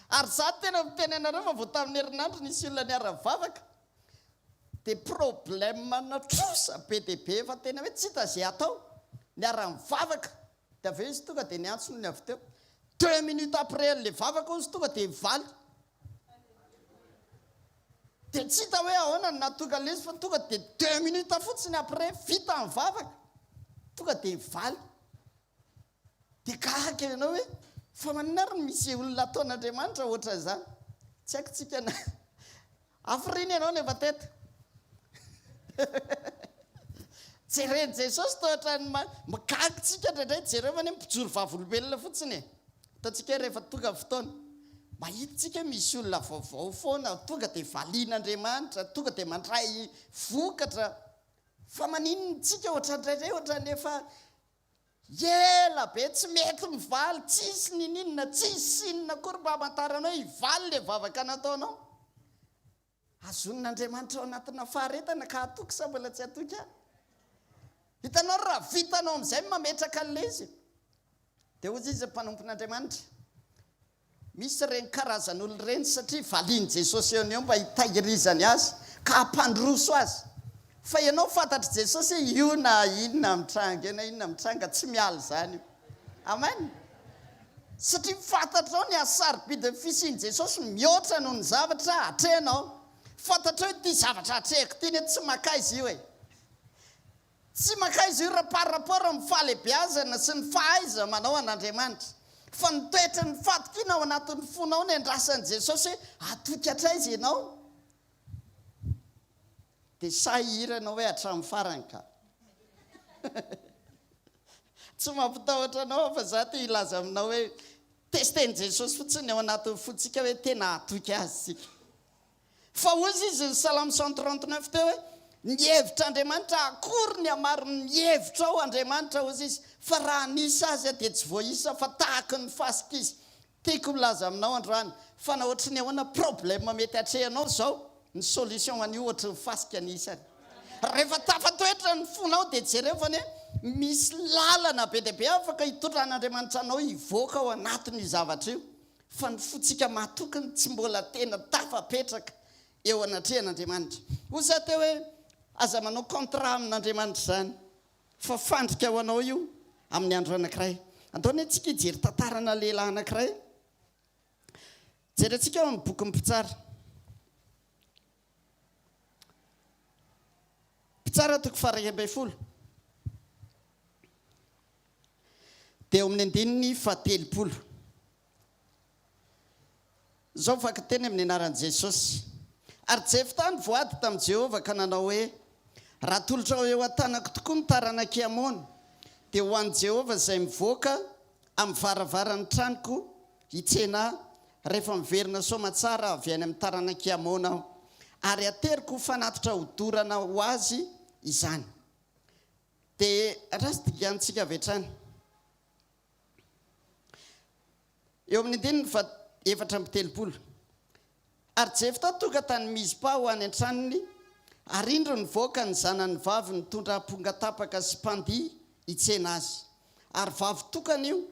Ary za tena miteny anareo fa vao tamin'ny herinandro nisy olona niara-nivavaka dia problème na trosa be dia be efa tena hoe tsy hita ze atao. Niara-nivavaka dia avy eo izy tonga dia niantso nony avy teo. Deux minutes après an'le vavaka hozy tonga dia nivaly. Dia tsy hita hoe ahoana no nahatonga an'ilay izy fa tonga dia deux minutes fotsiny après vita ny vavaka, tonga dia mivaly. Dia gaga ianao hoe fa maninona ary no misy olona ataon'Andriamanitra ohatran'izany? Tsy haiko tsika na hafiriana ianao no efa teto. Jeren'i Jesosy toa ohatran'ny gaga tsika indraindray, jereo fa anie mpijoro vavolombelona fotsiny e. Hitantsika hoe rehefa tonga ny fotoana, mahita isika hoe misy olona vaovao foana, tonga dia valian'Andriamanitra, tonga dia mandray vokatra. Fa maninona isika ohatran'ny indraindray ohatran'ny efa ela be tsy mety mivaly, tsisy niniana, tsisy signe akory mba hamantarana hoe hivaly ilay vavaka nataonao. Hazonin'Andriamanitra ao anatina faharetana ka hatoky sa mbola tsy hatoky ahy? Hitanao raha vitanao amin'izay ny mametraka an'ilay izy. Dia hoy izy mpanompon'Andriamanitra, misy ireny karazan'olona ireny satria valian'i Jesosy eo no eo mba hitahirizany azy ka hampandroso azy. Fa ianao fantatr'i Jesosy hoe io na inona mitranga io na inona mitranga tsy miala izany io. Amen. Satria fantatrao ny hasarobidin'ny fisian'i Jesosy mihoatra noho ny zavatra atrehinao. Fantatrao hoe ity zavatra atrehiko ity anie tsy mankaiza io e. Tsy mankaiza io raha par rapport amin'ny fahalehibeazana sy ny fahaiza-manao an'Andriamanitra. Fa ny toetry ny fatokiana ao anatin'ny fonao no iandrasan'i Jesosy hoe hatoky hatraiza ianao. Dia sahy hihira ianao hoe hatramin'ny farany ka. Tsy mampitahotra anao aho fa za te hilaza aminao hoe testen'i Jesosy fotsiny ao anatin'ny fontsika hoe tena hatoky Azy isika. Fa hozy izy ny Salamo 139 teo hoe ny hevitr'Andriamanitra akory ny hamarin'ny hevitrao Andriamanitra hozy izy fa raha hanisa azy aho dia tsy voaisa fa tahaky ny fasika izy. Tiako milaza aminao androany fa na ohatry ny ahoana problème mety atrehanao izao, ny solution an'io ohatry ny fasika ny isany. Rehefa tafatoetra ny fonao dia jereo fa anie misy lalana be dia be afaka hitondran'Andriamanitra anao hivoaka ao anatin'io zavatra io. Fa ny fontsika mahatoky no tsy mbola tena tafapetraka eo anatrehan'Andriamanitra. Hoy za teo hoe, aza manao contrat amin'Andriamanitra izany, fa fandrika ho anao io amin'ny andro anankiray. Andao anie tsika hijery tantarana lehilahy anankiray. Jerentsika ao amin'ny bokin'ny Mpitsara. Mpitsara toko faha-11. Dia eo amin'ny andininy faha-30. Izao vakiteny amin'ny anaran'i Jesosy. Ary Jefta nivoady tamin'i Jehovah ka nanao hoe, Raha atolotrao eo an-tanako tokoa ny taranak'i Amona, dia ho an'i Jehovah izay mivoaka amin'ny varavaran'ny tranoko hitsena ahy, rehefa miverina soamatsara avy any amin'ny taranak'i Amona aho, ary hateriko ho fanatitra hodorana ho azy izany. Dia andraso dinganintsika avy hatrany. Eo amin'ny andininy faha 34. Ary Jefta tonga tany Mizpa ho any an-tranony, ary indro nivoaka ny zanany vavy nitondra amponga tapaka sy mpandihy hitsena azy. Ary vavy tokana io,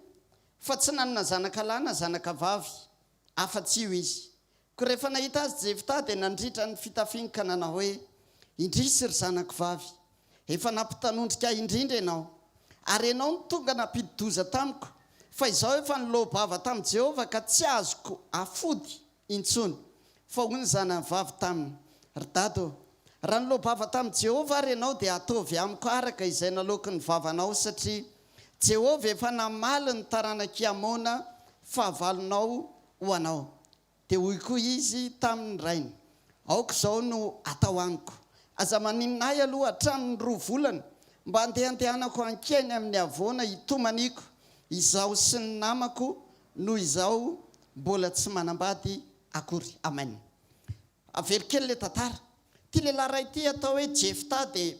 fa tsy nanana zanaka lahy na zanaka vavy, afa-tsy io izy. Koa rehefa nahita azy Jefta, dia nandritra ny fitafiany ka nanao hoe, Indrisy, ry zanako vavy, efa nampitanondrika ahy indrindra ianao, ary ianao no tonga nampidi-doza tamiko, fa izaho efa niloa-bava tamin'i Jehovah ka tsy azoko afody intsony. Fa hoy ny zanany vavy taminy, Ry dada ô, raha niloa-bava tamin'i Jehovah ary ianao, dia ataovy amiko araka izay naloaky ny vavanao, satria Jehovah efa namaly ny taranak'i Amona fahavalonao ho anao. Dia hoy koa izy tamin' ny rainy, Aoka izao no atao amiko, aza maninona ahy aloha hatramin' ny roa volana, mba handehandehanako hankeny amin' ny havoana hitomaniako, izaho sy ny namako, noho izaho mbola tsy manambady akory. Amen. Avelo kely ilay tantara. Ity lehilahy iray ity atao hoe Jefta dia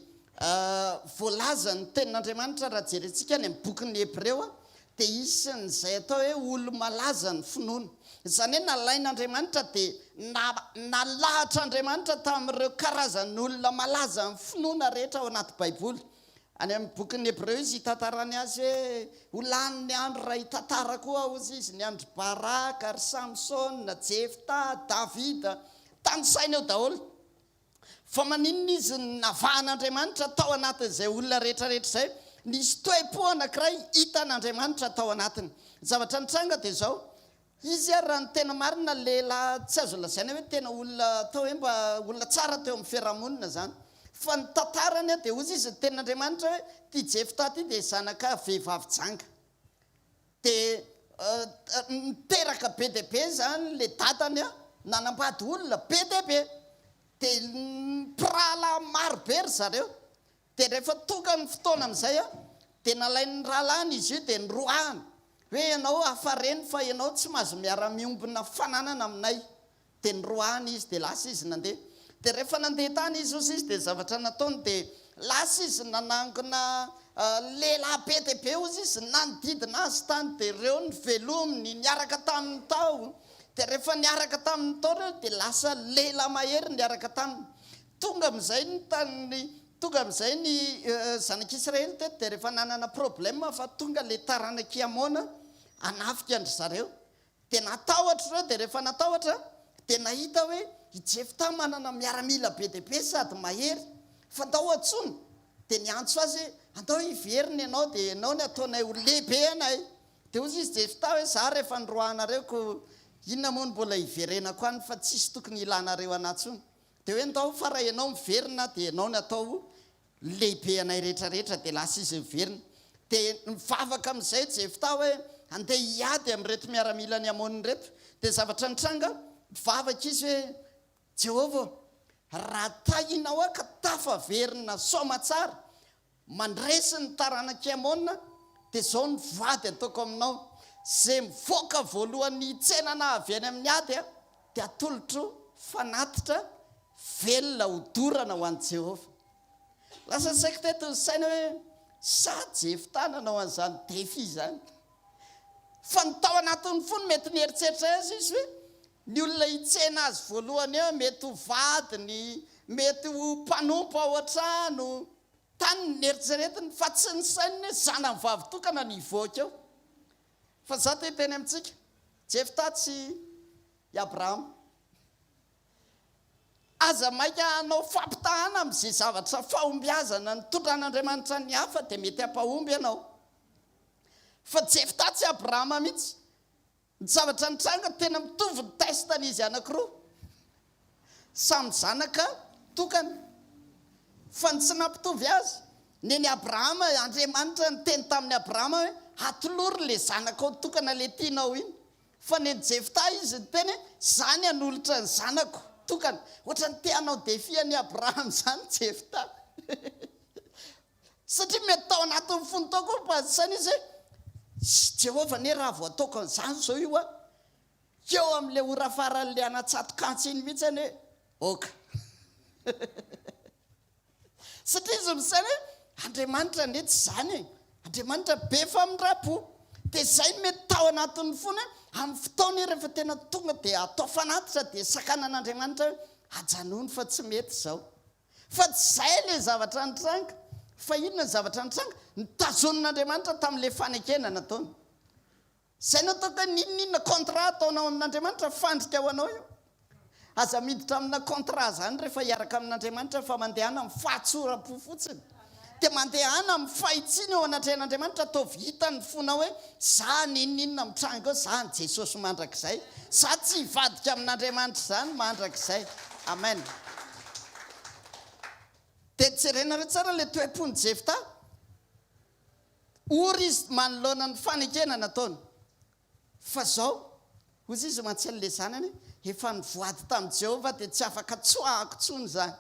voalazan'ny tenin'Andriamanitra raha jerentsika any amin'ny bokin'ny Hebreo dia isan'izay atao hoe olo-malaza ny finoana. Izany hoe nalain'Andriamanitra dia nalahatr'Andriamanitra tamin'ireo karazan'olona malaza ny finoana rehetra ao anaty Baiboly. Any amin'ny bokin'ny Hebreo izy itantarany azy hoe ho lany ny andro raha hitantara koa hozy izy ny an-dry Baraka, ry Samsona, Jefta, Davida. Tanisaina eo daholo. Fa maninona izy no navahan'Andriamanitra tao anatin'izay olona rehetra rehetra izay? Nisy toe-po anankiray hitan'Andriamanitra tao anatiny. Ny zavatra nitranga dia izao, izy ary raha ny tena marina lehilahy tsy azo lazaina hoe tena olona atao hoe mba olona tsara teo amin'ny fiarahamonina izany. Fa ny tantarany dia hoy izy ny tenin'Andriamanitra hoe ity Jefta ity dia zanaka vehivavy janga. Dia niteraka be dia be izany ilay dadany an, nanambady olona be dia be. Dia mpirahalahy maro be ry zareo. Dia rehefa tonga ny fotoana amin'izay an, dia nalain'ny rahalahiny izy io dia noroahany. Hoe ianao hafa reny fa ianao tsy mahazo miara-miombona fananana aminay. Dia noroahany izy dia lasa izy nandeha. Dia rehefa nandeha tany izy hozy izy dia ny zavatra nataony dia lasa izy nanangona lehilahy be dia be hozy izy nanodidina azy tany dia ireo novelominy niaraka taminy tao. Dia rehefa niaraka taminy tao ireo dia lasa lehilahy mahery niaraka taminy. Tonga amin'izay ny tany tonga amin'izay ny zanak'Israely teto dia rehefa nanana problème fa tonga ilay taranak'i Amona hanafika an-dry zareo. Dia natahotra ireo, dia rehefa natahotra, dia nahita hoe i Jefta manana miaramila be dia be sady mahery, fa ndao antsoina. Dia niantso azy hoe, Andao hiverina ianao, dia ianao no ataonay ho lehibe anay. Dia hoy izy Jefta hoe, Izaho re efa noroahanareo, koa inona moa no mbola hiverenako any, fa tsisy tokony hilanareo anà intsony. Dia hoe, Ndao, fa raha ianao miverina, dia ianao no atao lehibe anay rehetra rehetra dia lasa izy niverina. Dia nivavaka amin'izay Jefta hoe handeha hiady amin'ireto miaramilan'i Amona ireto. Dia zavatra nitranga, nivavaka izy hoe, Jehovah ô, raha tahinao aho ka tafaverina soamatsara, mandresy ny taranak'i Amona, dia izao ny voady ataoko aminao, izay mivoaka voalohany hitsena anà avy any amin'ny ady, dia atolotro fanatitra velona hodorana ho an'i Jehovah. Lasa saiko teto ny saina hoe sa Jefta nanao an'izany défi izany. Fa ny tao anatin'ny fony mety nieritreritra azy izy hoe ny olona hitsena azy voalohany eo mety ho vadiny, mety ho mpanompo ao an-trano. Tany ny neritreretiny fa tsy ny sainy hoe zanany vavy tokana no hivoaka eo. Fa za te hiteny amintsika. Jefta tsy i Abrahama. Aza maika hanao fampitahana amin'izay zavatra fahombiazana nitondran'Andriamanitra ny hafa dia mety hampahomby ianao. Fa Jefta tsy Abrahama mihitsy. Ny zavatra nitranga tena mitovy ny test an'izy anakiroa. Samy zanaka tokana. Fa ny tsy nampitovy azy, nen'i Abrahama, Andriamanitra niteny tamin'i Abrahama hoe, atolory ilay zanakao tokana ilay tianao iny. Fa nen'i Jefta izy niteny hoe, za ny hanolotra ny zanako tokana. Ohatran'ny te hanao défi an'i Abrahama izany Jefta. Satria mety tao anatin'ny fony tao koa mba saina izy hoe, Jehovah anie raha vao ataoko an'izany izao io an, eo amin'ilay ora faran'ilay hanatsatokantsy iny mihitsy anie, ok. Satria izy misaina hoe, Andriamanitra anie tsy izany e, Andriamanitra be famindram-po. Dia izay no mety tao anatin'ny fony hoe, amin'ny fotoana io rehefa tena tonga dia atao fanatitra dia sakanan'Andriamanitra hoe, ajanony fa tsy mety izao. Fa tsy izay ilay zavatra nitranga. Fa inona ny zavatra nitranga? Notazonin'Andriamanitra tamin'ilay fanekena nataony. Izay no ataoko hoe n'inon'inona contrat ataonao amin'Andriamanitra, fandrika ho anao io. Aza miditra amina contrat izany rehefa hiaraka amin'Andriamanitra fa mandehana amin'ny fahatsoram-po fotsiny. Dia mandehana amin'ny fahitsiana eo anatrehan'Andriamanitra, ataovy hitan'ny fonao hoe za n'inon'inona mitranga eo, za an'i Jesosy mandrakizay. Za tsy hivadika amin'Andriamanitra izany mandrakizay. Amen. Dia jerenareo tsara ilay toe-pon'i Jefta. Ory izy manoloana ny fanekena nataony. Fa izao, hoy izy mantsy an'ilay zanany, efa nivoady tamin'i Jehovah dia tsy afaka tsoahako intsony izany,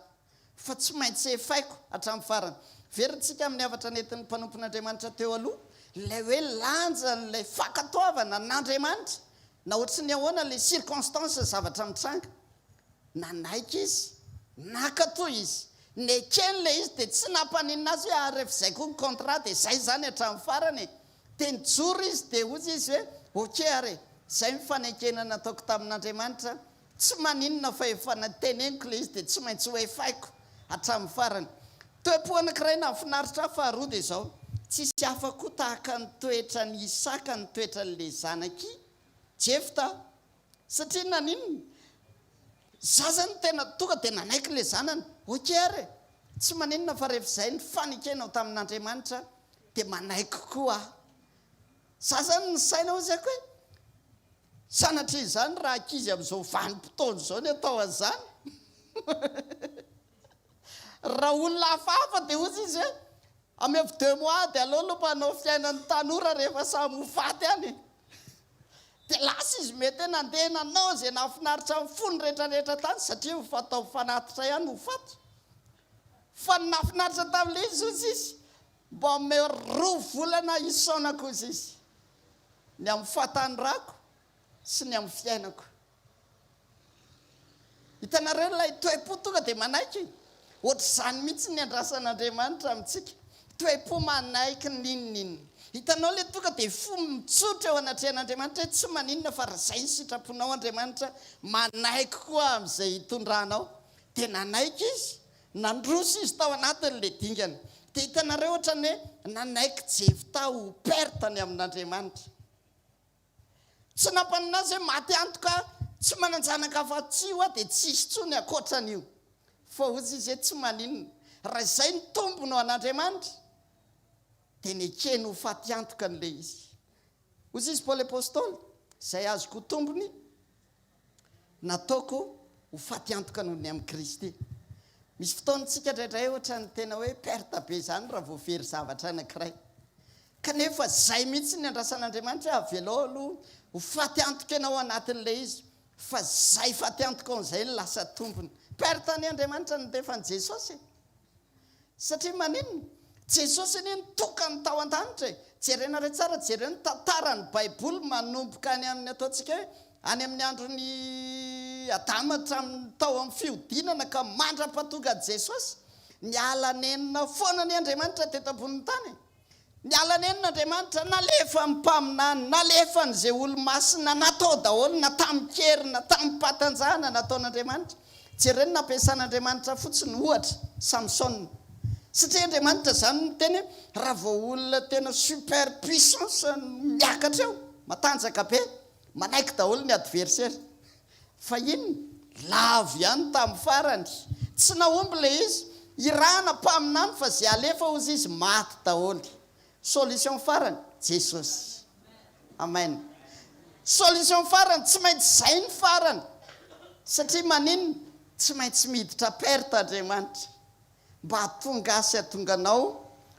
fa tsy maintsy efaiko hatramin'ny farany. Verintsika amin'ny hafatra nentin'ny mpanompon'Andriamanitra teo aloha, ilay hoe lanjan'ilay fankatoavana an'Andriamanitra, na ohatry ny ahoana ilay circonstance zavatra mitranga. Nanaiky izy, nankatò izy, nekeny ilay izy dia tsy nampaninona azy hoe ary rehefa izay koa ny contrat dia izay izany hatramin'ny farany e! Dia nijoro izy dia hoy izy hoe ok ary e! Izay ny fanekena nataoko tamin'Andriamanitra, tsy maninona fa efa teneniko ilay izy dia tsy maintsy ho efaiko hatramin'ny farany. Toe-po anankiray nahafinaritra ahy faharoa dia izao, tsisy hafa koa tahaka ny toetran'i Isaka ny toetran'ilay zanak'i Jefta. Satria naninona? Za zany tena tonga dia nanaiky ilay zanany. Ok ary e! Tsy maninona fa rehefa izay ny fanekenao tamin'Andriamanitra dia manaiky koa aho. Za zany nisaina hozy ako hoe sanatria izany raha ankizy amin'izao vanim-potoana izao ny atao an'izany. Raha olona hafahafa dia hozy izy hoe amevo deux mois dia aleo aloha mba hanao fiainan'ny tanora rehefa samy ho faty any e. Dia lasa izy mety hoe nandeha nanao izay nahafinaritra ny fony rehetrarehetra tany satria efa atao fanatitra ihany ho faty. Fa ny nahafinaritra tamin'ilay izy hozy izy, mba omeo roa volana hisaonako hozy izy, ny amin'ny fahatanorako sy ny amin'ny fiainako. Hitanareo ilay toe-po tonga dia manaiky? Ohatr'izany mihitsy ny andrasan'Andriamanitra amintsika. Toe-po manaiky n'inon'inona. Hitanao ilay tonga dia fo mitsotra eo anatrehan'Andriamanitra hoe tsy maninona fa raha izay ny sitraponao Andriamanitra, manaiky koa amin'izay hitondranao. Dia nanaiky izy, nandroso izy tao anatin'ilay dingana. Dia hitanareo ohatran'ny hoe nanaiky Jefta ho perte ny amin'Andriamanitra. Tsy nampanina azy hoe maty antoka tsy manan-janaka afa-tsy io aho dia tsy hisy intsony ankoatra an'io. Fa hozy izy hoe tsy maninona. Raha izay ny tombony ho an'Andriamanitra dia nekeny ho faty antoka an'ilay izy. Hozy izy Paoly Apostoly, izay azoko ho tombony nataoko ho faty antoka noho ny amin'i Kristy. Misy fotoana isika indraindray ohatran'ny tena hoe perte be izany raha vao very zavatra anankiray. Kanefa izay mihitsy ny andrasan'Andriamanitra hoe avelao aloha ho faty antoka ianao anatin'ilay izy fa izay faty antoka ao izay no lasa tompony. Perte anie Andriamanitra nandefa an'i Jesosy e! Satria maninona? Jesosy anie nitokany tao an-danitra e! Jerenareo tsara, jereo ny tantaran'ny Baiboly manomboka any amin'ny ataontsika hoe any amin'ny andron'i Adama hatramin'ny tao amin'ny fihodinana ka mandra-pahatonga an'i Jesosy. Niala nenina foana anie Andriamanitra teto ambonin'ny tany e! Niala nenina Andriamanitra, nalefany mpaminany, nalefany izay olo-masina, natao daholo na tamin-kery na tamim-pahatanjahana nataon'Andriamanitra. Jereo ny nampiasan'Andriamanitra fotsiny ohatra, Samsona. Satria Andriamanitra izany niteny hoe raha vao olona tena super puissance no miakatra eo, matanjaka be. Manaiky daholo ny adversaire. Fa inona? Lavo ihany tamin'ny farany. Tsy nahomby ilay izy. Irahana mpaminany fa izay alefa hozy izy maty daholo. Solution farany? Jesosy. Amen. Solution farany, tsy maintsy izay ny farany. Satria maninona? Tsy maintsy miditra perte Andriamanitra. Mba hahatonga ahy sy hahatonga anao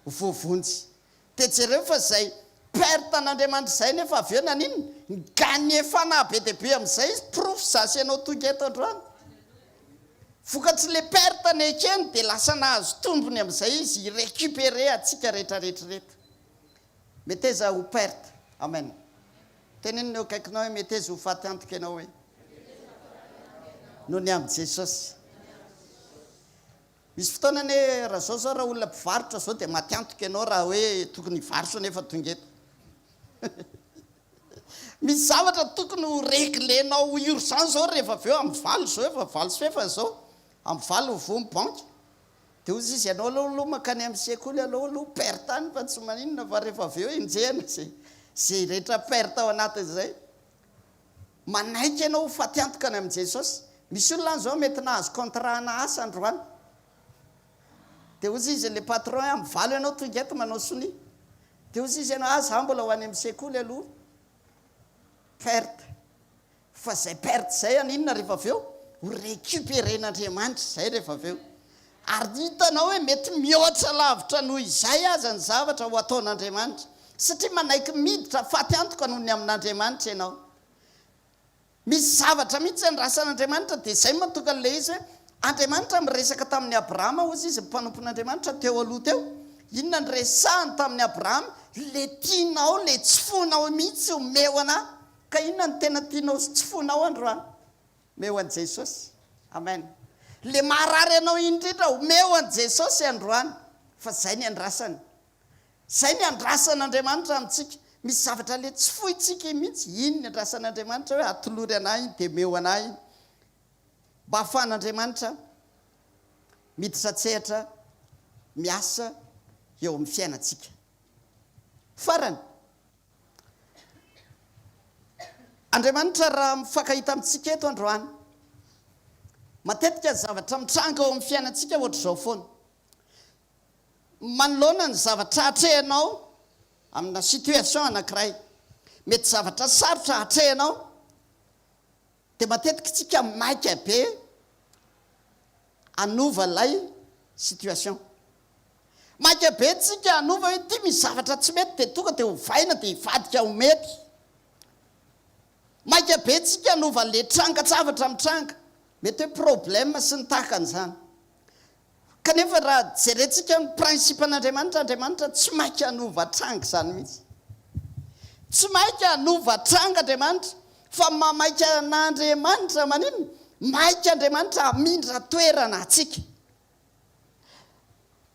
ho voavonjy. Dia jereo fa izay perte an'Andriamanitra izay nefa avy eo naninona? Ni-gagner fanahy be dia be amin'izay izy, porofo za sy ianao tonga eto androany. Vokatry le perte nekeny dia lasa nahazo tombony amin'izay izy hi-recuperer antsika retraretra ireto. Meteza ho perte. Amen. Teneno ny eo akaikinao hoe meteza ho faty antoka ianao hoe noho ny amin'i Jesosy. Misy fotoana anie raha zao zao raha olona mpivarotra zao dia maty antoka ianao raha hoe tokony hivarotra nefa tonga eto. Misy zavatra tokony ho reglenao ho urgent zao rehefa avy eo amin'ny valo zao efa valo sy fahefany zao, amin'ny valo mivoha ny banky. Dia hozy izy ianao aloha aloha mankany amin'ny sekoly aloha aloha perte any fa tsy maninona fa rehefa avy eo enjehina ze ze rehetra perte ao anatin'izay. Manaiky ianao ho faty antoka any amin'i Jesosy. Misy olona any izao mety nahazo contrat ana asa androany. Dia hozy izy le patron hoe amin'ny valo ianao tonga eto manao sonia. Dia hozy izy ianao ah za mbola ho any amin'ny sekoly aloha. Perte. Fa izay perte izay haninona rehefa avy eo? Ho recuperen'Andriamanitra izay rehefa avy eo. Ary hitanao hoe mety mihoatra lavitra noho izay aza ny zavatra ho ataon'Andriamanitra. Satria manaiky miditra faty antoka noho ny amin'Andriamanitra ianao. Misy zavatra mihitsy andrasan'Andriamanitra dia izay no mahatonga an'ilay izy hoe Andriamanitra miresaka tamin'i Abrahama hozy izy mpanompon'Andriamanitra teo aloha teo. Inona no resahany tamin'i Abrahama? Ilay tianao, ilay tsy foinao mihitsy omeo anà. Ka inona no tena tianao sy tsy foinao androany? Omeo an'i Jesosy. Amen. Ilay maharary anao indrindra omeo an'i Jesosy androany fa izay ny andrasany. Izay ny andrasan'Andriamanitra amintsika. Misy zavatra le tsy fointsika iny mihitsy, iny ny andrasan'Andriamanitra hoe atolory anah iny dia omeo anah iny. Mba ahafahan'Andriamanitra miditra an-tsehatra miasa eo amin'ny fiainantsika. Farany, Andriamanitra raha mifankahita amintsika eto androany, matetika ny zavatra mitranga eo amin'ny fiainantsika ohatr'izao foana. Manoloana ny zavatra atrehinao amina situation anankiray, mety zavatra sarotra atrehinao, dia matetika isika maika be hanova ilay situation. Maika be tsika hanova hoe ity misy zavatra tsy mety dia tonga dia ovaina dia hivadika ho mety. Maika be tsika hanova an'ilay trangan-javatra mitranga, mety hoe problème sy ny tahaka an'izany. Kanefa raha jerentsika ny principe an'Andriamanitra, Andriamanitra tsy maika hanova tranga izany mihitsy. Tsy maika hanova tranga Andriamanitra, fa mamaika an'Andriamanitra maninona? Maika Andriamanitra hamindra toerana antsika.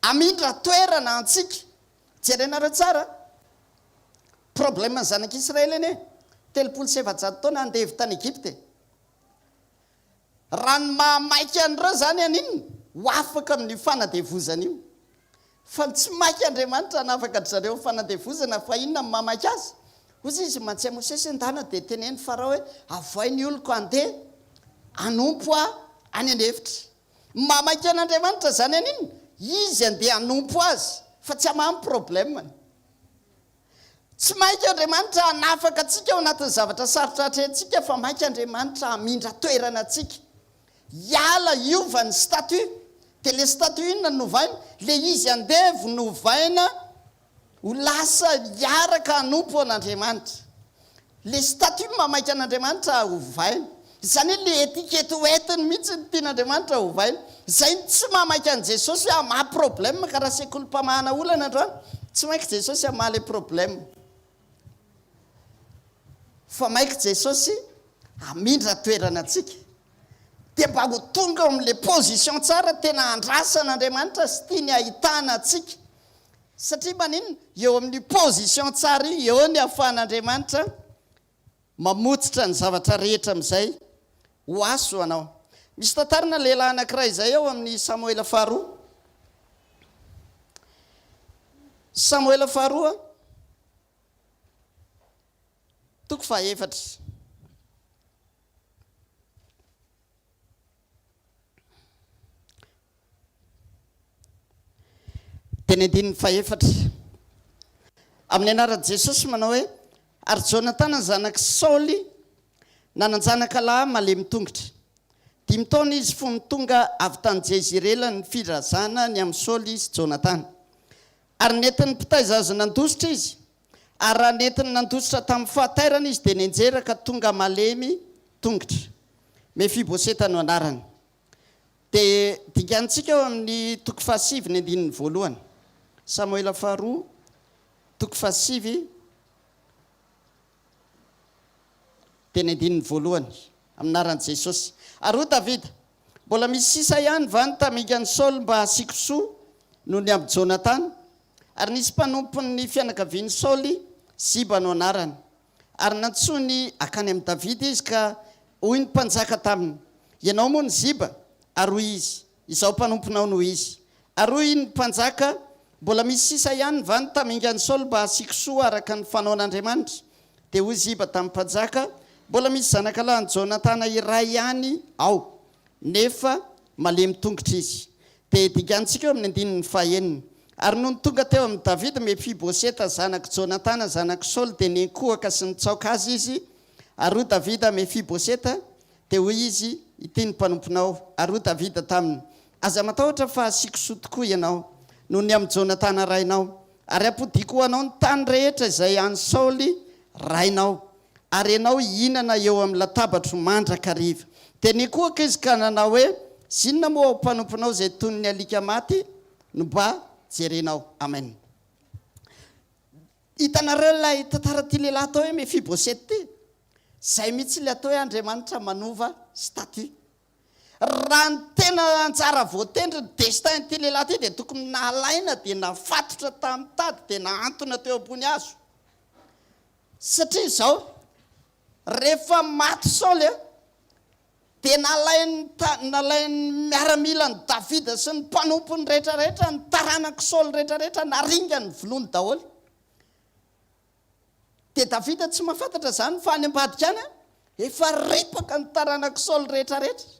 Hamindra toerana antsika. Jerenareo tsara, problème ny zanak'Israely anie, 430 taona andevo tany Egypta e. Raha ny maha maika an'ireo izany haninona? Ho afaka amin'io fanadevozana io. Fa tsy maika Andriamanitra hanafaka an-dry zareo amin'ny fanandevozana, fa inona no maha maika azy? Hoy izy mantsy an'i Mosesy, Ndana dia teneno Farao hoe, Avoay ny oloko handeha hanompo ahy any an'efitra. Ny maha maika an'Andriamanitra izany haninona? Izy handeha hanompo azy, fa tsy hamaha ny problème-ny. Tsy maika Andriamanitra hanafaka antsika ao anatin'ny zavatra sarotra atrehintsika fa maika Andriamanitra hamindra toerana antsika. Hiala, hiova ny statut. Dia ilay statut inona no novaina? Ilay izy andevo novaina ho lasa hiaraka hanompo an'Andriamanitra. Ilay statut maha maika an'Andriamanitra hovaina. Izany hoe ilay étiquette hoentiny mihitsy no tian'Andriamanitra hovaina. Izay no tsy maha maika an'i Jesosy hoe hamaha problème ka raha sekolim-pamahana olana androany, tsy maika Jesosy hamaha ilay problème. Fa maika Jesosy hamindra toerana antsika. Dia mba ho tonga ao amin'ilay position tsara tena andrasan'Andriamanitra sy tiany hahitana antsika. Satria maninona? Eo amin'io position tsara io, eo ny ahafahan'Andriamanitra mamotsitra ny zavatra rehetra amin'izay ho aso ho anao. Misy tantarana lehilahy anankiray izay ao amin'ny Samoela faharoa. Samoela faharoa, toko fahaefatra. Teny andininy fahefatra. Amin'ny anaran'i Jesosy manao hoe, Ary Jonatana zanak'i Saoly nanan-janaka lahy malemy tongotra. Dimy taona izy fony tonga avy tany Jezirela ny firazana ny amin'i Saoly sy Jonatana. Ary nentin'ny mpitaiza azy nandositra izy, ary raha nentiny nandositra tamin'ny fahatairana izy dia nianjera ka tonga malemy tongotra. Mefiboseta no anarany. Dia dinganintsika ao amin'ny toko fahasivy ny andininy voalohany. Samoela faharoa, toko fahasivy, dia ny andininy voalohany, amin'ny anaran'i Jesosy. Ary hoy Davida, Mbola misy sisa ihany va ny tamingan'i Saoly mba hasiako soa noho ny amin'i Jonatana? Ary nisy mpanompon'ny fianakavian'i Saoly, Ziba no anarany. Ary nantsoiny hankany amin'i Davida izy, ka hoy ny mpanjaka taminy, Ianao moa no Ziba? Ary hoy izy, Izaho mpanomponao no izy. Ary hoy ny mpanjaka, Mbola misy sisa ihany va ny tamingan'i Saoly mba hasiako soa araka ny fanaon'Andriamanitra? Dia hoy Ziba tamin'ny mpanjaka, Mbola misy zanakalahin'i Jonatana iray ihany ao, nefa malemy tongotra izy. Dia dinganintsika eo amin'ny andininy fahenina. Ary nony tonga teo amin'i Davida Mefiboseta zanak'i Jonatana zanak'i Saoly, dia niankohoka sy nitsaoka azy izy. Ary hoy Davida, Mefiboseta, dia hoy izy, Ity ny mpanomponao. Ary hoy Davida taminy, Aza matahotra fa hasiako soa tokoa ianao, noho ny amin'i Jonatana rainao, ary hampodiako ho anao ny tany rehetra izay an'i Saoly rainao, ary ianao hihinana eo amin'ny latabatro mandrakariva. Dia nikohaka izy ka nanao hoe, Zinona moa aho mpanomponao izay toy ny alika maty no mba jerenao? Amen. Hitanareo ilay tantaran'ity lehilahy atao hoe Mefiboseta ity? Izay mihitsy ilay atao hoe Andriamanitra manova statut. Raha ny tena anjara voatendry ny destin ity lehilahy ity dia tokony nalaina dia nafatotra tamin'ny tady dia nahantona teo ambony hazo. Satria izao, rehefa maty Saoly dia nalain'ny nalain'ny miaramilan'i Davida sy ny mpanompony rehetra rehetra, ny taranak'i Saoly rehetra rehetra, naringany, vonoiny daholo. Dia Davida tsy mahafantatra izany fa any ambadika any efa ripaka ny taranak'i Saoly rehetra rehetra.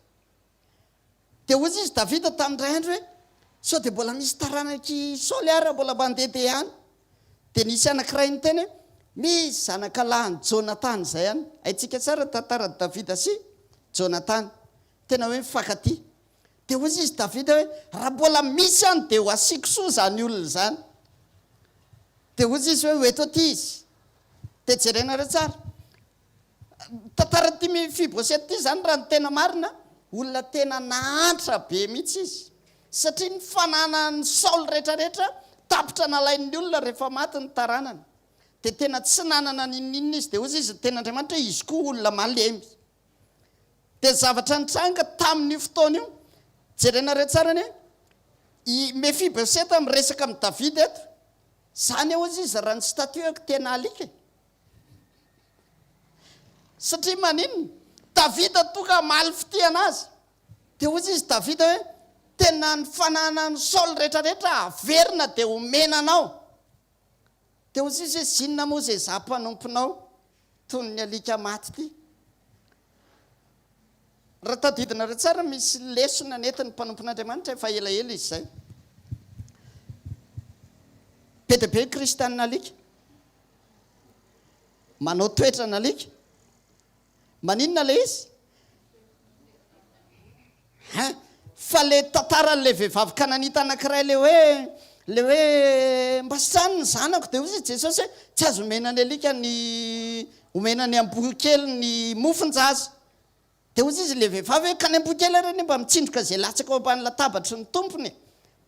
Dia hoy izy Davida tamin'ny indray andro hoe, sao dia mbola misy taranak'i Saoly ary mbola mandehandeha any. Dia nisy anankiray niteny hoe, misy zanakalahin'i Jonatana izay any. Haintsika tsara ny tantaran'i Davida sy Jonatana. Tena hoe mifankatia. Dia hoy izy Davida hoe, raha mbola misy any dia ho asiako soa izany olona izany. Dia hoy izy hoe, ho eto aty izy. Dia jerenareo tsara. Tantaran'ity Mefiboseta ity izany raha ny tena marina, olona tena nahantra be mihitsy izy. Satria ny fananan'i Saoly rehetrarehetra tapitra nalain'ny olona rehefa maty ny taranany. Dia tena tsy nanana n'inon'inona izy. Dia hoy izy, ny tenin'Andriamanitra hoe izy koa olona malemy. Dia zavatra nitranga tamin'io fotoana io, jerenareo tsara anie, i Mefiboseta miresaka amin'i Davida eto, Zany hozy izy raha ny statut-ko tena alika e! Satria maninona? Davida tonga hamaly fitia anazy. Dia hozy izy Davida hoe, tena ny fananan'i Saoly rehetrarehetra averina dia omena anao. Dia hozy izy hoe, zinona moa izay izaho mpanomponao toy ny alika maty ity? Raha tadidinareo tsara, misy lesona nentin'ny mpanompon'Andriamanitra efa elaela izy izay. Be dia be ny kristianina alika. Manao toetra an'alika. Maninona ilay izy? Hein? Fa le tantaran'ilay vehivavy kananita anankiray le hoe le hoe mba sitrano ny zanako dia hoy izy Jesosy hoe tsy azo omena ny alika ny omena ny amboa kely ny mofon-jaza. Dia hoy izy le vehivavy hoe ka ny amboa kely ary anie mba mitsindroka izay latsaka ao ambany latabatry ny tompony e.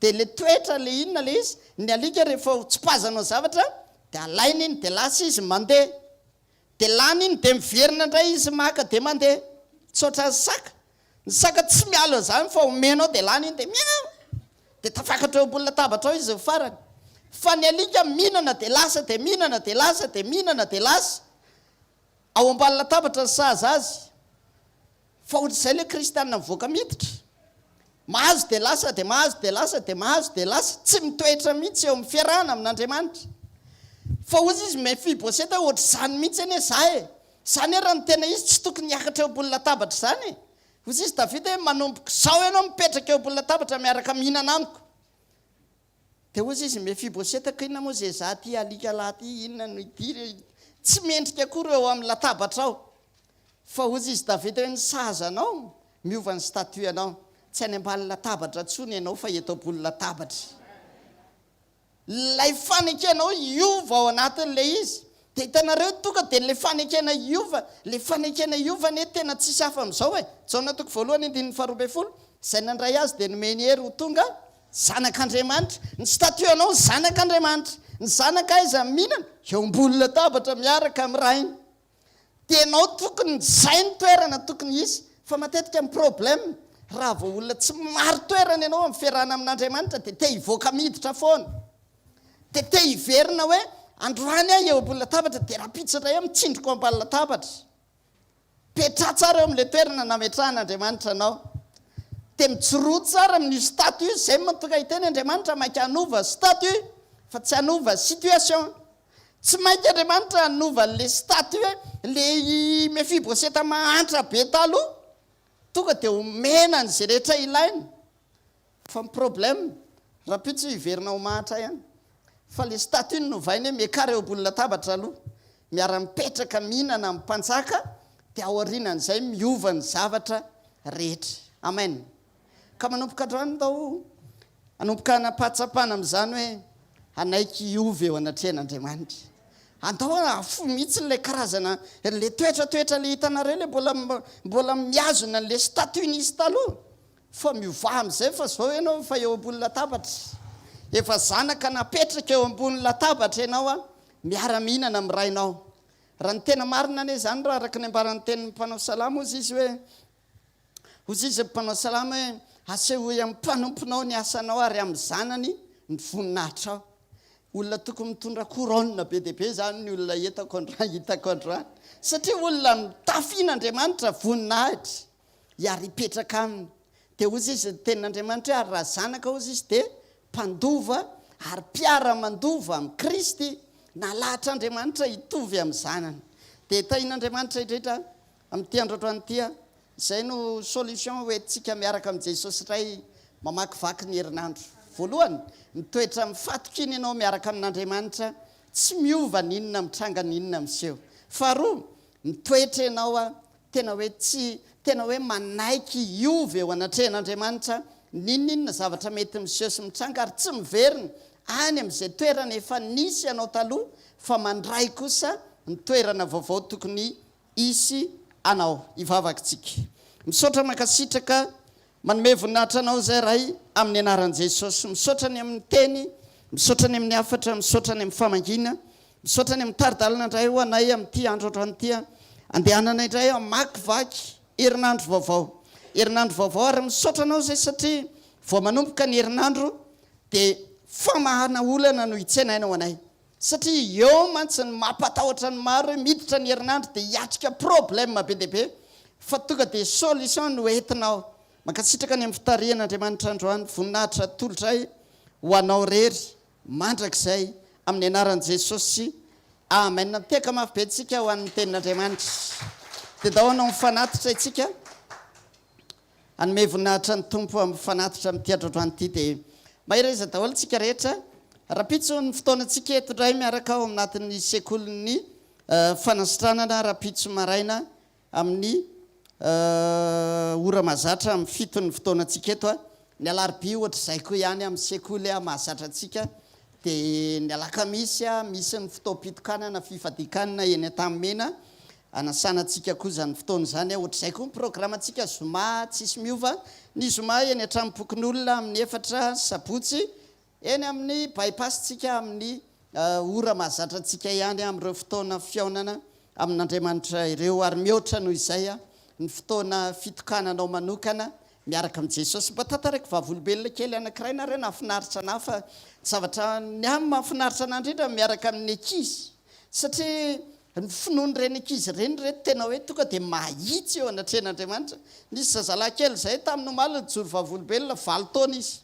Dia le toetra le inona le izy, ny alika rehefa ho tsipazanao zavatra dia alainy iny dia lasa izy mandeha. Dia lany iny dia miverina indray izy maka dia mandeha. Tsy ohatran'ny saka. Ny saka tsy miala izany fa omenao dia lany iny dia miaou! Dia tafakatra eo ambony latabatra ao izy ny farany. Fa ny alika mihinana dia lasa dia mihinana dia lasa dia mihinana dia lasa. Ao ambany latabatra ny sahaza azy. Fa ohatr'izay ilay kristiana mivoaka miditra. Mahazo dia lasa dia mahazo dia lasa dia mahazo dia lasa. Tsy mitoetra mihitsy eo amin'ny fiarahana amin'Andriamanitra. Fa hozy izy Mefiboseta hoe ohatr'izany mihitsy anie za e. Izany ary raha ny tena izy tsy tokony hiakatra eo ambony latabatra izany e. Hozy izy Davida hoe manomboka izao ianao mipetraka eo ambony latabatra miaraka mihinana amiko. Dia hozy izy, Mefiboseta, ko inona moa izay izaho ity alika lahy ity, inona no idiry, tsy mendrika akory eo amin'ny latabatrao. Fa hozy izy Davida hoe, Ny sahaza anao, miova ny statut anao. Tsy any ambany latabatra intsony ianao fa eto ambony latabatra. Ilay fanekenao hiova ao anatin'ilay izy. Dia hitanareo, tonga dia ilay fanekena hiova, ilay fanekena hiova anie tena tsisy hafa amin'izao e. Jaona toko voalohany andininy faharoa 12, Izay nandray azy dia nomeny hery ho tonga zanak'Andriamanitra. Ny statut anao zanak'Andriamanitra. Ny zanaka aiza mihinana? Eo ambony latabatra miaraka amin'ny rainy. Dia enao tokony zay ny toerana tokony hisy fa matetika ny problème raha vao olona tsy marin-toerana ianao amin'ny fiarahana amin'Andriamanitra dia te hivoaka miditra foana. Dia te hiverina hoe androany aho eo ambony latabatra dia rahampitso indray aho mitsindroko ambany latabatra. Petraha tsara eo amin'ilay toerana nametrahan'Andriamanitra anao. Dia mijoroa tsara amin'io statut io, izay no mahatonga hiteny Andriamanitra mainka hanova statut fa tsy hanova situation. Tsy mainka Andriamanitra hanova an'ilay statut hoe ilay Mefiboseta mahantra be taloha tonga dia omena an'izay rehetra ilainy. Fa ny problème, rahampitso hiverina ho mahantra ihany. Fa ilay statut no novainy hoe miakara eo ambony latabatra aloha, miara-mipetraka mihinana amin'ny mpanjaka dia aorianan'izay miova ny zavatra rehetra. Amen. Ka manomboka androany ndao hanomboka hanam-pahatsapana amin'izany hoe hanaiky hiova eo anatrehan'Andriamanitra. Andao hahafoy mihitsy ilay karazana ilay toetratoetra ilay hitanareo ilay mbola mbola mihazona an'ilay statut nisy taloha fa miovà amin'izay fa izao ianao efa eo ambony latabatra. Efa zanaka napetraka eo ambony latabatra ianao a, miara-mihinana amin'ny rainao. Raha ny tena marina anie izany raha araka ny ambaran'ny tenin'ny mpanao salamo hozy izy hoe Hoy izy mpanao salamo hoe, Asehoy amin'ny mpanomponao ny asanao ary amin'ny zanany ny voninahitrao. Olona tokony mitondra couronne be dia be izany ny olona hitako androany, hitako androany. Satria olona mitafian'Andriamanitra voninahitra hiary hipetraka aminy. Dia hoy izy ny tenin'Andriamanitra hoe ary raha zanaka hoy izy dia mpandova ary mpiara-mandova amin'i Kristy. Nalahatr'Andriamanitra hitovy amin'ny zanany. Dia tahin'Andriamanitra indrindra Amin'ity andro androany ity a, izay no solution ho entintsika miaraka amin'i Jesosy indray mamakivaky ny herinandro. Voalohany, mitoetra amin'ny fatokiana ianao miaraka amin'Andriamanitra, tsy miova n'inona mitranga n'inona miseho. Faharoa, mitoetra ianao a, tena hoe tsy, tena hoe manaiky hiova eo anatrehan'Andriamanitra, n'inon'inona zavatra mety miseho sy mitranga ary tsy miverina any amin'izay toerana efa nisy anao taloha fa mandray kosa ny toerana vaovao tokony Hisy anao hivavaka tsika. Misaotra mankasitraka manome voninahitra anao izay Ray amin'ny anaran'i Jesosy. Misaotra ny amin'ny teny, misaotra ny amin'ny hafatra, misaotra ny amin'ny famangiana, misaotra ny amin'ny tari-dalana indray ho anay amin'ity andro androany ity. Andehanana indray hamakivaky herinandro vaovao. Herinandro vaovao ary misaotra anao izay satria vao manomboka ny herinandro dia famahana olana no hitsenainao anay. Satria eo mantsy ny mampatahotra ny maro hoe miditra ny herinandro dia hiatrika problème be dia be fa tonga dia solution no entina ao. Mankasitraka ny amin'ny fitarihan' Andriamanitra androany, voninahitra atolotray ho anao rery mandrakizay amin'ny anaran'i Jesosy Amen. Mitehaka mafy be tsika ho an'ny tenin'Andriamanitra. Dia dao hanao ny fanatitra isika. Hanome voninahitra ny Tompo amin'ny fanatitra amin'ity androandroany ity dia mahereza daholo tsika rehetra. Rahampitso ny fotoanantsika eto indray miaraka ao anatin'ny sekolin'ny fanasitranana rahampitso maraina amin'ny ora mahazatra amin'ny fito ny fotoanantsika eto. Ny alarobia ohatr'izay koa ihany amin'ny sekoly mahazatra antsika dia ny alakamisy misy ny fotoam-pitokanana fifadian-kanina eny Antanimena. Anasana antsika koa izany fotoana izany. Ohatr'izay koa ny programantsika zoma tsisy miova. Ny zoma eny an-tranom-pokonolona amin'ny efatra, sabotsy eny amin'ny by-pass tsika amin'ny ora mahazatra antsika ihany amin'ireo fotoana fihaonana amin'Andriamanitra ireo ary mihoatra noho izay ny fotoana fitokananao manokana miaraka amin'i Jesosy. Mba tantaraiko vavolombelona kely anankiray nareo nahafinaritra anah fa ny zavatra ny ahy mahafinaritra anah indrindra miaraka amin'ny ankizy satria Ny finoan'ireny ankizy ireny re tena hoe tonga dia mahitsy eo anatrehan'Andriamanitra. Nisy zazalahy kely izay tamin'ny omaly nijoro vavolombelona, valo taona izy.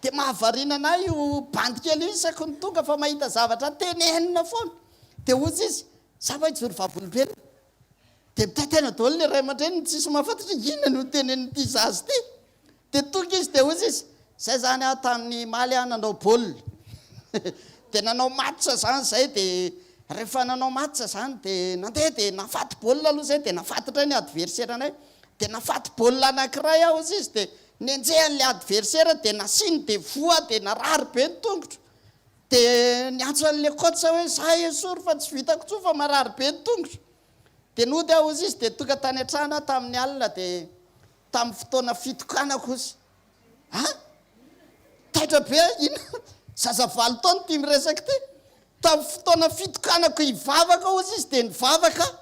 Dia mahavariana an'ahy io bandy kely io isaky ny tonga fa mahita zavatra tenenina foana. Dia hoy izy, za va hijoro vavolombelona? Dia mitaintaina daholo ny ray aman-dreniny, tsisy mahafantatra hoe inona no tenenin'ity zaza ity. Dia tonga izy dia hoy izy, zay izany aho tamin'ny omaly aho nanao baolina. Dia nanao match zany zay dia rehefa nanao match zany dia nandeha dia nahafaty baolina aloha zay dia nahafaty indray ny adversaire-nay. Dia nahafaty baolina anankiray aho hozy izy dia nenjehan'ilay adversaire dia nasiany dia voa dia narary be ny tongotro. Dia niantso an'ilay coach aho hoe za esory fa tsy vitako intsony fa marary be ny tongotro. Dia nody aho hozy izy dia tonga tany an-trano aho tamin'ny alina dia tamin'ny fotoana fitokanako hozy. A! Taitra be aho, inona? Zaza valo taona ity miresaka ity. Tamin'ny fotoana fitokanako hivavaka hozy izy dia nivavaka aho.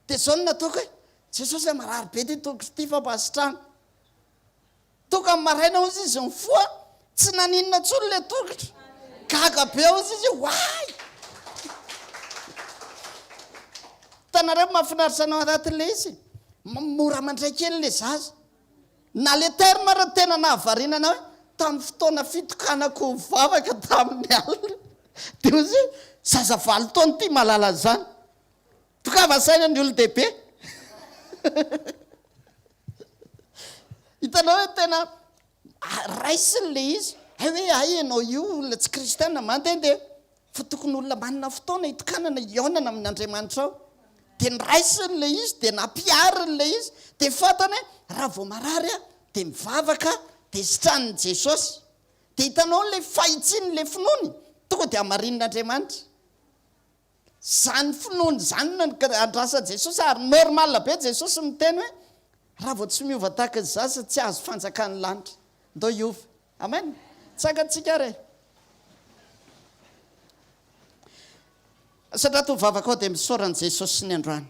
Dia izao no nataoko hoe, Jesosy a, marary be ity tongotro ity fa mba sitrano. Tonga ny maraina hozy izy nifoha, tsy naninona intsony ilay tongotra. Gaga be hozy izy hoe, Oay! Hitanareo mahafinaritra anao anatin'ilay izy? Mora mandray kely ilay zaza. Na le terme ary tena nahavariana anah hoe tamin'ny fotoana fitokanako vavaka tamin'ny alina dia hozy hoe zaza valo taona ity mahalala an'izany. Tongava saina ny olon-dehibe. Hitanao hoe tena raisiny le izy. Hay hoe hay ianao io olona tsy kristiana mandehandeha. Fa tokony olona manana fotoana hitokanana hihaonana amin' Andriamanitra ao. Dia noraisiny ilay izy, dia nampihariny ilay izy, dia fantany hoe raha vao marary aho dia mivavaka dia sitranin'i Jesosy. Dia hitanao ilay fahitsian'ilay finoany, tonga dia hamarinin' Andriamanitra. Izany finoany izany no andrasan'i Jesosy ary normal be Jesosy miteny hoe raha vao tsy miova tahaka ny zaza tsy hahazo fanjakan'ny lanitra. Ndao hiova. Amen. Tsangantsika ary e. Asandrato ny vavakao dia misaora an'i Jesosy ny androany.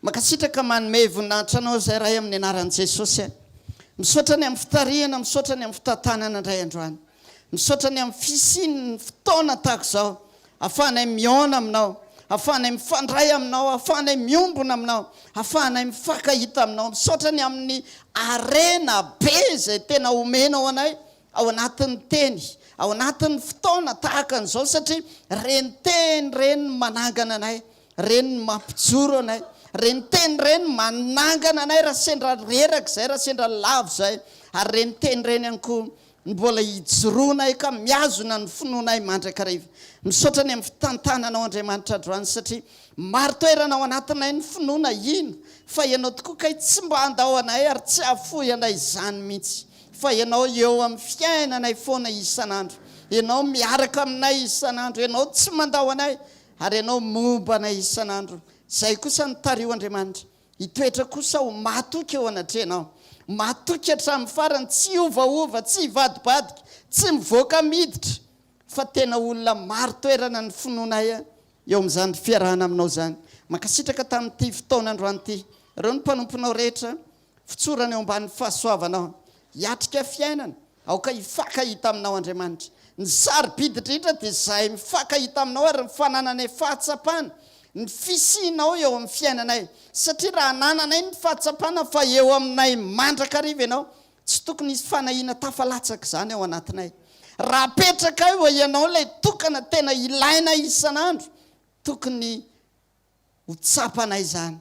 Mankasitraka manome voninahitra anao izay Ray amin'ny anaran'i Jesosy a. Misaotra ny amin'ny fitarihana, misaotra ny amin'ny fitantanana indray androany. Misaotra ny amin'ny fisian'ny fotoana tahaka izao ahafahanay mihaona aminao, ahafahanay mifandray aminao, ahafahanay miombona aminao, ahafahanay mifankahita aminao. Misaotra ny amin'ny harena be izay tena omenao anay ao anatin'ny teny, ao anatin'ny fotoana tahaka an'izao satria ireny teny ireny no manangana anay, ireny no mampijoro anay, ireny teny ireny no manangana anay raha sendra reraka izay, raha sendra lavo izay, ary ireny teny ireny ihany koa no mbola ijoroanay ka mihazona ny finoanay mandrakariva. Misaotra ny amin'ny fitantananao Andriamanitra androany satria Marin-toerana ao anatinay ny finoana hino fa Ianao tokoa kay tsy mba handao anay ary tsy hahafoy anay izany mihitsy fa Ianao eo amin'ny fiainanay foana isan'andro. Ianao miaraka aminay isan'andro, Ianao tsy mandao anay ary Ianao momba anay isan'andro. Izay kosa no tariho Andriamanitra hitoetra kosa ho mahatoky eo anatrehanao. Mahatoky hatramin'ny farany, tsy hiovaova, tsy hivadibadika, tsy mivoaka miditra fa tena olona marin-toerana ny finoanay Eo amin'izany fiarahana aminao izany. Mankasitraka tamin'ity fotoana androany ity. Ireo ny mpanomponao rehetra, fotsorana eo ambany fahasoavanao. Hiatrika fiainana, aoka hifankahita aminao Andriamanitra. Ny sarobidy indrindra dia izahay mifankahita aminao ary ny fanananay fahatsapana ny fisianao eo amin'ny fiainanay. Satria raha anananay ny fahatsapana fa eo aminay mandrakariva ianao, Tsy tokony hisy fanahiana tafalatsaka izany ao anatinay. Raha apetrakay ho ianao ilay tokana tena ilainay isan'andro, tokony ho tsapanay izany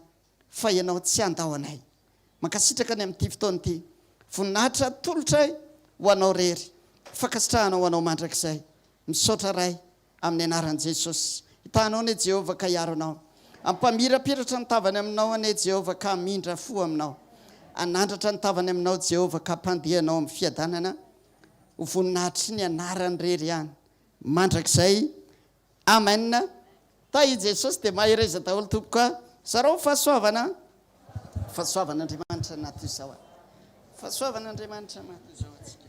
fa ianao tsy handao anay. Mankasitraka ny amin'ity fotoana ity. Voninahitra atolotray ho anao irery. Fankasitrahana ho anao mandrakizay. Misaotra Ray. Amin'ny anaran'i Jesosy. Hitahanao anie Jehovah ka hiaro anao. Hampamirapiratra ny tavany aminao anie Jehovah ka hamindra fo aminao. Hanandratra ny tavany aminao Jehovah ka hampandeha anao amin'ny fiadanana. Ho voninahitry ny anarany irery ihany. Mandrakizay. Amen. Tahin'i Jesosy dia mahereza daholo tompoko a. Zarao ny fahasoavana. Fahasoavan'Andriamanitra na toy izao a. Fahasoavan'Andriamanitra na toy izao antsika.